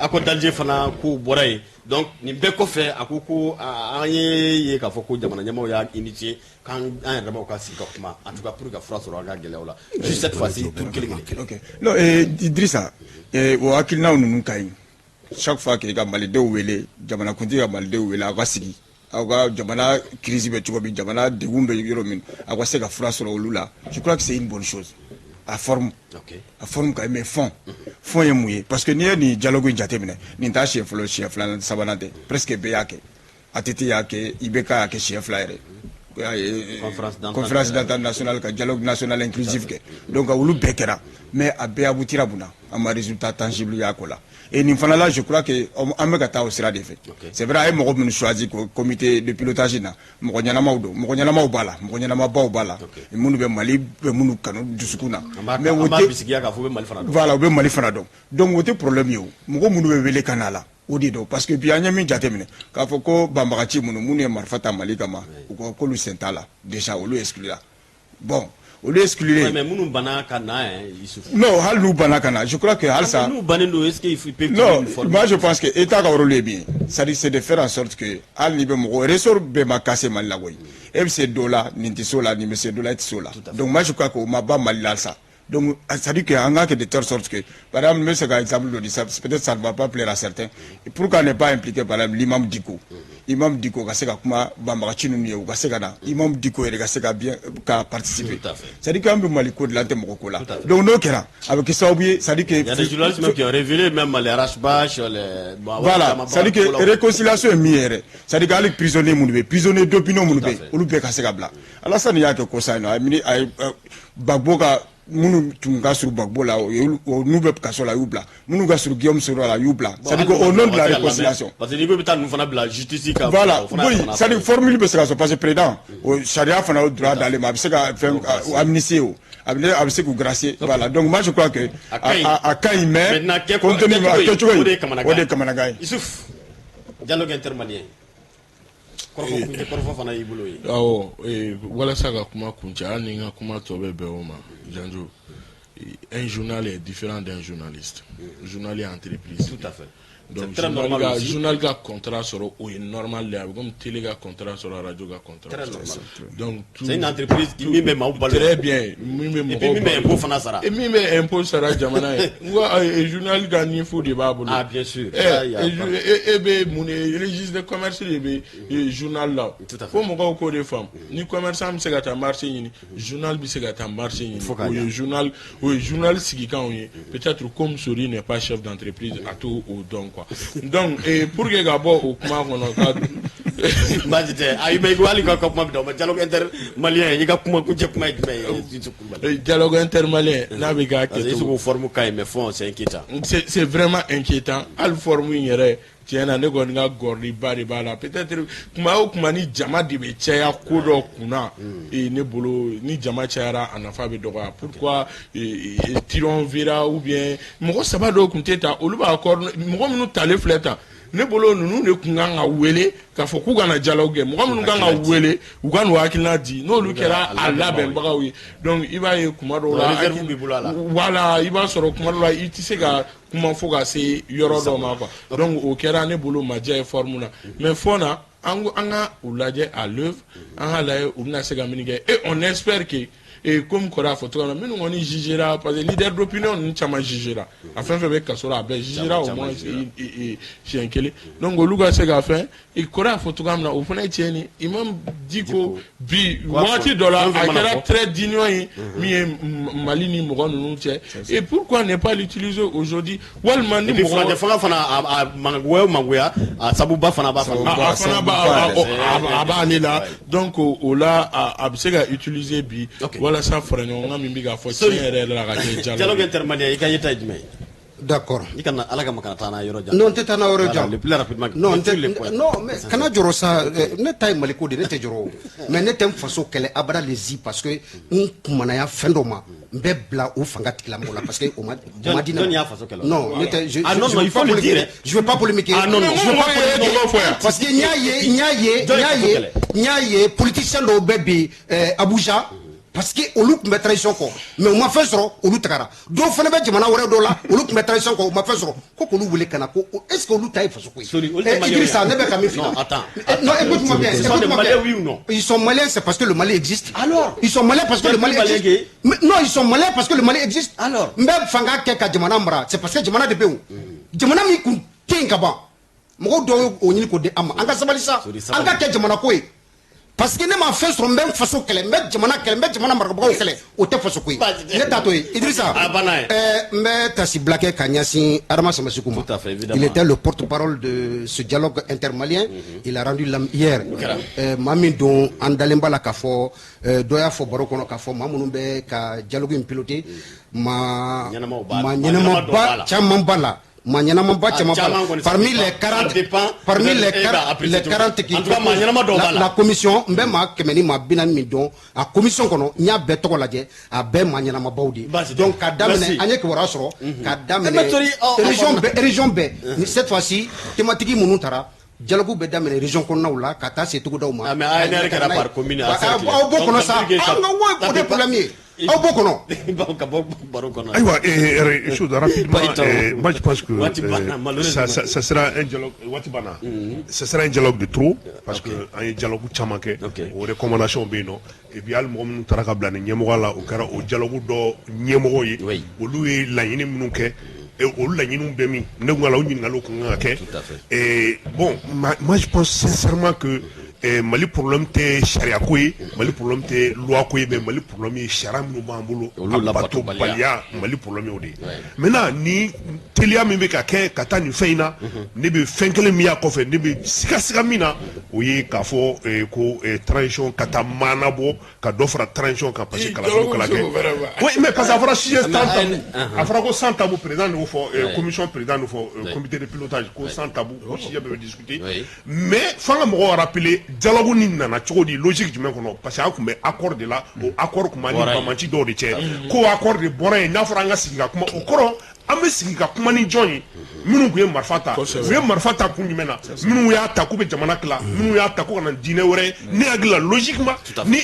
accord d'Alger fana kow bɔra yen. Donc nin bɛɛ kɔfɛ, a ko ko an ye k'a fɔ ko jamana ɲɛmaaw y'a initier k'an an yɛrɛ damaw ka sigi ka kuma, en tout cas pour que ka fura sɔrɔ an ka gɛlɛyaw la. Juste cette fois-ci, tour kelen kelen. Ok. Non, Idrissa, o hakilinaw ninnu ka ɲi. Chaque fois que i ka malidenw wele, jamanakuntigi ka malidenw wele, aw ka sigi, aw ka jamana crise bɛ cogo min, jamana degun bɛ yɔrɔ min, aw ka se ka fura sɔrɔ olu la, je crois que c'est une bonne chose a forme. A forme ka ɲi, mais fond ye mun ye? Parce que n'i ye nin dialogue in jateminɛ, nin t'a siɲɛ fɔlɔ, siɲɛ filanan, sabanan tɛ, presque bɛɛ y'a kɛ. ATT y'a kɛ, IBK y'a kɛ siɲɛ fila yɛrɛ. Conférence d'entente nationale ka dialogue national inclusif kɛ. Donc olu bɛɛ kɛra, mais a bɛɛ aboutira mun na? An ma résultat tangible y'a ko la. Et nin fana la, je crois que an bɛ ka taa o sira de fɛ. C'est vrai, a ye mɔgɔ minnu choisi ko comité de pilotage na, mɔgɔ ɲɛnamaw don, mɔgɔ ɲɛnamaw b'a la, mɔgɔ ɲɛnamabaw b'a la, minnu bɛ Mali bɛ minnu kanu dusukun na. Mais o tɛ bisigiya k'a fɔ u bɛ Mali fana dɔn. Voilà, u bɛ Mali fana dɔn. Donc o tɛ problème ye o. Mɔgɔ minnu bɛ wele ka na la, o de don, parce que bi an ye min jateminɛ k'a fɔ ko banbagaci minnu ye marifa ta Mali kama, u ko k'olu sen t'a la, déjà olu exclu la. Bon, olu exclu. Mais minnu banna ka na, hein, Youssouf. Non, hali n'u banna ka na, je crois que halisa. N'u bannen don, est-ce qu'il peut Non, moi je pense que état ka rôle ye min ye, c'est-à-dire c'est de faire en sorte que hali n'i bɛ mɔgɔ ressort bɛɛ ma casser Mali la koyi, e bɛ se dɔ la, nin tɛ s'o la, nin bɛ se dɔ la, e tɛ s'o la. Donc moi je crois que o ma ban Mali la halisa. Donc, c'est-à-dire qu'an ka kɛ de telle sorte que, par exemple, n bɛ se ka exemple dɔ di, peut-être ça ne va pas plaire à certains. Pourquoi ne pas impliquer par exemple l'imam Dicko? Imam Dicko ka se ka kuma banbagaci ninnu ye, u ka se ka na. Imam Dicko yɛrɛ ka se ka bien ka participer. C'est-à-dire qu'an bɛ Mali ko de la, an tɛ mɔgɔ ko la. Donc n'o kɛra, a bɛ kɛ sababu ye, c'est-à-dire que Il y a des journalistes même qui ont révélé même les Ras Bath, les bon, voilà, c'est-à-dire que réconciliation ye min ye yɛrɛ, c'est-à-dire que hali prisonnier minnu bɛ yen, prisonnier d'opinion minnu bɛ yen, olu bɛɛ ka se ka bila. Alassane y'a kɛ kosa in na, a ye a ye Gbagbo ka minnu tun ka surun Gbagbo la, n'u bɛ kaso la, a y'u bila. Minnu ka surun Guillaume Soro la, a y'u bila. C'est à dire que au nom de la réconciliation. Parce que n'i ko i bɛ taa ninnu fana bila justice kan. Voilà, oui, c'est à dire formule bɛ se ka sɔrɔ, parce que président o sariya fana o droit d'ale ma, a bɛ se ka fɛn amnistie o, a bɛ se k'u gracier. Voilà, donc moi je crois que a ka ɲi, mais compte tenu a kɛcogo in, o de ye kamanagan ye. Youssouf, dialogue intermalien, kɔrɔfɔ kuncɛ, kɔrɔfɔ fana y'i bolo ye. Awɔ, walasa ka kuma kuncɛ, hali ni n ka kuma tɔ bɛ bɛn o ma, Janjo, un journal est différent d'un journaliste. Journal est entreprise. Tout à fait. Donc très normal journal ka aussi. Journal ka contrat sɔrɔ, o ye normal de ye. A bɛ comme télé ka contrat sɔrɔ, radio ka contrat Très sɔrɔ. normal. Donc tout C'est une entreprise qui min bɛ maaw balo. Très bien, min bɛ Et puis mɔgɔw min bɛ balo. impôt fana sara. Et min bɛ impôt sara jamana ye. N ko journal ka niveau de b'a bolo. Ah, bien sûr. Ça, y a pas- E bɛ mun de registre de commerce de bɛ journal la. Tout à fait. Fo mɔgɔw k'o de faamu. Ni commerçant bɛ se ka taa marché ɲini, journal bɛ se ka taa marché ɲini. Fo k'a O ye ɲa. journal, o ye journal sigikanw ye. Peut-être comme Sori n'est pas chef d'entreprise, a t'o o dɔn quoi. Donc pour que ka bɔ o kuma kɔnɔ ka Baasi tɛ. Ayi, mais hali ka kuma bɛ da o ma, dialogue intermalien, i ka kuma kuncɛ kuma ye jumɛn ye, Youssouf Coulibaly? Dialogue intermalien n'a bɛ k'a Parce que kɛcogo Youssouf, forme ka ɲi, mais fond, c'est inquiétant. C'est vraiment inquiétant. Hali forme in yɛrɛ, tiɲɛ na, ne kɔni ka gɔrɔliba de b'a la. Peut-être kuma o kuma ni jama de bɛ caya ko dɔ kunna, ne bolo, ni jama cayara, a nafa bɛ dɔgɔya. Pourquoi triumvirat ou bien mɔgɔ saba dɔw tun tɛ ta, olu b'a kɔrɔ mɔgɔ minnu talen filɛ tan? Ne bolo, ninnu de tun kan ka wele k'a fɔ k'u kana dialogue kɛ. Mɔgɔ minnu kan ka wele, u ka n'u hakilina di, n'olu kɛra a labɛnbagaw ye. Donc i b'a ye kuma dɔw la, Réserve b'i bolo a la. Voilà, i b'a sɔrɔ kuma dɔw la, i tɛ se ka kuma fo ka se yɔrɔ dɔ ma quoi. Donc o kɛra ne bolo majɛ ye forme na, mais fond na, an ko an ka u lajɛ à l'œuvre, an ka lajɛ u bɛna se ka min kɛ, et on espère que, et comme kɔrɔ y'a fɔ cogoya min na, minnu kɔni jugera, parce que leader d'opinion ninnu caman jugera, a fɛn fɛn bɛ kaso la, a bɛɛ jugera au moins siɲɛ kelen. Donc olu ka se ka fɛn, kɔrɔ y'a fɔ cogoya min na, o fana ye tiɲɛ ni Imam Dicko bi waati dɔ la, a kɛra trait d'union ye min ye Mali ni mɔgɔ ninnu cɛ. Et pourquoi ne pas l'utiliser aujourd'hui? Walima ni Et puis mɔgɔ furancɛ fanga fana, a mangoya o mangoya, a sabuba fana b'a fana. A fana b'a a b'ale la. Donc o la, a bɛ se ka utiliser bi walasa fara ɲɔgɔn kan min bɛ ka fɔ, tiɲɛ yɛrɛ yɛrɛ la, ka kɛ dialogue dialogue ye. Intermalien, i ka yeta ye jumɛn ye? D'accord. I kana ala kama kana taa n'a yɔrɔ jan. Non, n tɛ taa n'a yɔrɔ jan. Voilà, le plus rapidement. Non, n Sur les tɛ points. Non, mais kana jɔrɔ sa, ne ta ye Maliko de ye, ne tɛ jɔrɔ o. Mais ne tɛ n faso kɛlɛ abada les parce que n kumanaya fɛn dɔ ma, n bɛ bila o fanga tigilamɔgɔ la parce que o ma di ne ma. Jɔn y'a faso kɛlɛ? Non, ne tɛ je Ah, non, je non, veux il pas faut le polémiquer. dire, hein. Je veux pas polémiquer. Ah, non, non. Je veux pas polémiquer. Mɔgɔ fɔ yan. Parce que n y'a ye Jɔn n ye y'a faso ye kɛlɛ? n y'a ye politicien dɔw bɛ bi Abuja, parce que olu tun bɛ transition kɔ, mais u ma fɛn sɔrɔ, olu tagara. Dɔw fana bɛ jamana wɛrɛ dɔw la, olu tun bɛ transition kɔ, u ma fɛn sɔrɔ, ko k'olu wele ka na ko est ce que olu ta ye faso ko ye? Sori, olu tɛ Maliens Idrissa, ye. ne bɛ ka min f'i Non, ɲɛna. attends. Non, écoute-moi bien, Ils sont des écoute-moi Maliens, bien. oui ou non? Ils sont maliens, c'est parce que le Mali existe. Alors? Ils sont maliens parce que Quel le Mali plus malien existe. Mais non, ils sont maliens parce que le Mali existe. Alors? N bɛ fanga kɛ ka jamana mara, c'est parce que jamana de bɛ yen o. Jamana min kun tɛ yen ka ban, mɔgɔw dɔw ye o ɲini k'o di an ma. An ka sabali sa. Sori, sabali. An ka kɛ jamana ko ye. Parce que ne ma fɛn sɔrɔ, n bɛ n faso kɛlɛ, n bɛ jamana kɛlɛ, n bɛ jamana marabagaw kɛlɛ, o tɛ faso ko ye. Baasi tɛ. Ne t'a to yen, Idrissa. A banna ye. N bɛ tasibila kɛ ka ɲɛsin Adama Samasiku ma. Tout à fait, évidemment. Il était le porte-parole de ce dialogue intermalien. Il a rendu l'âme hier. Kɛra. Maa min don, an dalen b'a la k'a fɔ, dɔ y'a fɔ baro kɔnɔ k'a fɔ maa minnu bɛ ka dialogue in piloter, maa Ɲɛnamaw b'a la. maa Maa ɲɛnama dɔw b'a ɲɛnamaba la. caman b'a la, maa ɲɛnamaba Ah, caman b'a caman la. kɔni, ça Parmi dépend. les 40 Ça dépend. parmi les E b'a 40 apprécier les 40 qui En tout cas, maa ɲɛnama dɔw b'a la. la commission, n bɛ maa 100 ni maa 40 min dɔn a commission kɔnɔ, n y'a bɛɛ tɔgɔ lajɛ, a bɛɛ maa ɲɛnamabaw de ye. Baasi tɛ. Donc ka daminɛ, Merci. an ye kibaruya sɔrɔ ka Eh, mais Tori, daminɛ région bɛɛ, région bɛɛ. Ni cette fois-ci, thématique minnu taara, dialogue bɛ daminɛ région kɔnɔnaw la ka taa se togodaw ma. Ah, mais ANR kɛra par commune à cercle. Aw b'o Donc, kɔnɔ ça sa. veut dire que Ah, non, o de ça problème ye, aw b'o kɔnɔ. Bon, ka bɔ baro kɔnɔ. Ayiwa, chose rapidement, Pas étonnant. Moi je pense que Waati banna, malheureusement. ça sera un dialogue, waati banna, ça sera un dialogue de trop, parce que an ye dialogue caman kɛ, o recommandation bɛ yen nɔ, et puis hali mɔgɔ minnu taara ka bila ni ɲɛmɔgɔ la, o kɛra o dialogue dɔ ɲɛmɔgɔ ye, olu ye laɲini minnu kɛ, olu laɲiniw bɛ min, ne kun la o ɲininkaliw kun kan ka kɛ. Tout à fait. Et bon, moi je pense sincèrement que Mali problème tɛ sariya ko ye, Mali problème tɛ loi ko ye, mais Mali problème ye sariya minnu b'an bolo, Olu a labatobaliya. batobaliya, Mali problème y'o de ye. Maintenant, ni teliya min bɛ ka kɛ ka taa nin fɛn in na, ne bɛ fɛn kelen min y'a kɔfɛ, ne bɛ siga min na, o ye k'a fɔ ko transition ka taa maana bɔ ka dɔ fara transition kan, parce que I kalafiliw dialogue kana bɛ se kɛ. k'o fɛnɛ fɔ. Oui, mais parce que a fɔra sujet Mais sans tabou, a fɔra ko sans tabou, président de y'o fɔ, commission président de y'o fɔ, comité de pilotage ko sans tabou, ko sujet bɛɛ bɛ discuter. Mais f'an ka mɔgɔw rappeler dialogue ni nana cogo di, logique jumɛn kɔnɔ, parce que an tun bɛ accord de la, o accord tun b'an ni Bɔra yen. banbanci dɔw de cɛ, ko accord de bɔra yen. N'a fɔra an ka sigi ka kuma, o kɔrɔ an bɛ sigi ka kuma ni jɔn ye? Minnu tun ye marifa ta, u ye marifa ta kun jumɛn na? Minnu y'a ta k'u bɛ jamana tila, minnu y'a ta ko ka na diinɛ wɛrɛ ye, ne hakili la, logiquement, à fait. ni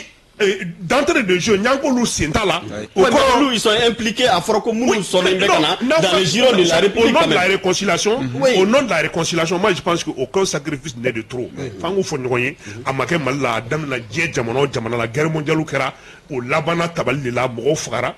D'entrée de jeu, n'an k'olu sen t'a la, o kɔrɔ olu, ils sont impliqués. A fɔra ko minnu sɔnnen bɛ ka na dans le giron de la République. Au nom de la réconciliation, au nom de la réconciliation, moi je pense que aucun sacrifice n'est de trop. F'an k'o fɔ ɲɔgɔn ye. A ma kɛ Mali la, a daminɛ diɲɛ jamana o jamana la, guerre mondiale kɛra, o labanna tabali de la, mɔgɔw fagara.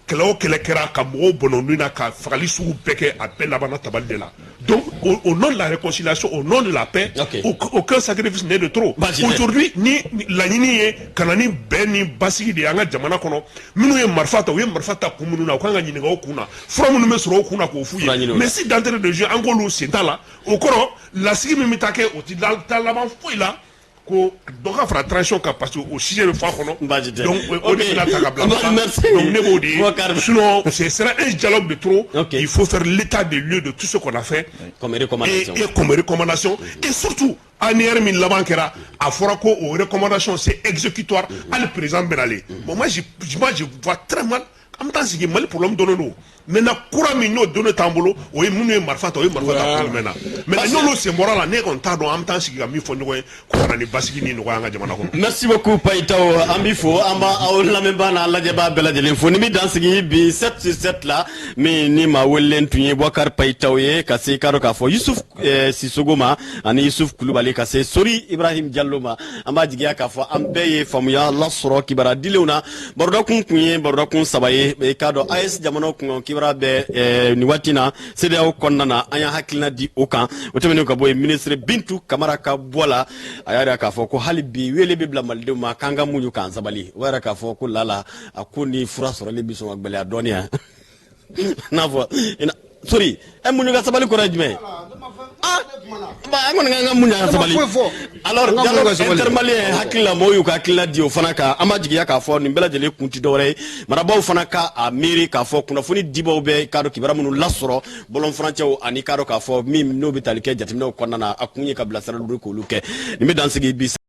Kɛlɛ o kɛlɛ kɛra ka mɔgɔw bɔnɛ u ni na, ka fagali sugu bɛɛ kɛ, a bɛɛ labanna tabali de la. Donc au nom de la réconciliation, au nom de la paix, aucun sacrifice n'est de trop. Aujourd'hui, ni laɲini ye ka na ni bɛn ni basigi de ye an ka jamana kɔnɔ, minnu ye marifa ta, u ye marifa ta kun minnu na, u kan ka ɲininka o kun na, fura minnu bɛ sɔrɔ o kun na, k'o f'u ye. Mais si d'entrée de jeu an k'olu sen t'a la, o kɔrɔ lasigi min bɛ taa kɛ, o ti taa laban foyi la ko dɔ ka fara transition kan, parce que o sujet bɛ fɔ a kɔnɔ. Donc o de bɛna ta ka bila. Donc ne b'o de ye. Sinon ce sera un dialogue de trop. Il faut faire l'état des lieux de tout ce qu'on a fait comme recommandation. Et comme recommandation, et surtout ANR min laban kɛra, a fɔra ko o recommandation, c'est exécutoire, hali président bɛ nalen. Bon, moi je vois très mal an bɛ taa sigi. Mali problème dɔnnen don. Maintenant, kura min n'o donné t'an bolo, o ye minnu ye marifa ta, o ye marifa ta kun jumɛn na? Maintenant, n'olu sen bɔra la, ne kɔni t'a dɔn an bɛ taa sigi ka min fɔ ɲɔgɔn ye ko ka na ni basigi ni nɔgɔya an ka jamana kɔnɔ. Merci beaucoup Payitaw, an b'i fo, an b'a aw lamɛnbaa n'a lajɛbaa bɛɛ lajɛlen fo. Ni bɛ dan sigi bi 7 sur 7 la, min ni maa welelen tun ye Boubacar Payitaw ye, ka se i ka dɔn k'a fɔ Yusuf Sisogo ma ani Yusuf Kulubali, ka se Sori Ibrahim Diallo ma. An b'a jigiya k'a fɔ an bɛɛ ye faamuya lasɔrɔ kibaruya dilenw na. Barodakun kun ye barodakun saba ye. I k'a dɔn AES jamanaw kun kibaruya bɛ nin waati na CEDEAO kɔnɔna na, an y'a hakilina di o kan. O tɛmɛnen ka bɔ yen, ministre Bintu Kamara ka bɔ la, a y'a yira k'a fɔ ko hali bi wele bɛ bila malidenw ma k'an ka muɲu k'an sabali. O yɛrɛ k'a fɔ ko lala a ko ni fura sɔrɔli bi sɔn ka gwɛlɛya dɔɔni yan n'a fɔ sori ɛ muɲu ka sabali kɔrɔ ye jumɛn ye? Ah, an kɔni k'an ka muɲu ka sabali. Alors, dialogue intermalien, hakili la mɔgɔw y'u ka hakilina di o fana kan. An b'a jigiya k'a fɔ nin bɛɛ lajɛlen kun ti dɔwɛrɛ ye, marabaaw fana ka a miiri k'a fɔ kunnafoni dibaw bɛ k'a dɔn kibaruya minnu lasɔrɔ bɔlɔn furancɛw ani k'a dɔn k'a fɔ min n'o bɛ tali kɛ jateminɛw kɔnɔna na, a kun ye ka bilasirali k'olu kɛ. Nin bɛ dan sigi bi.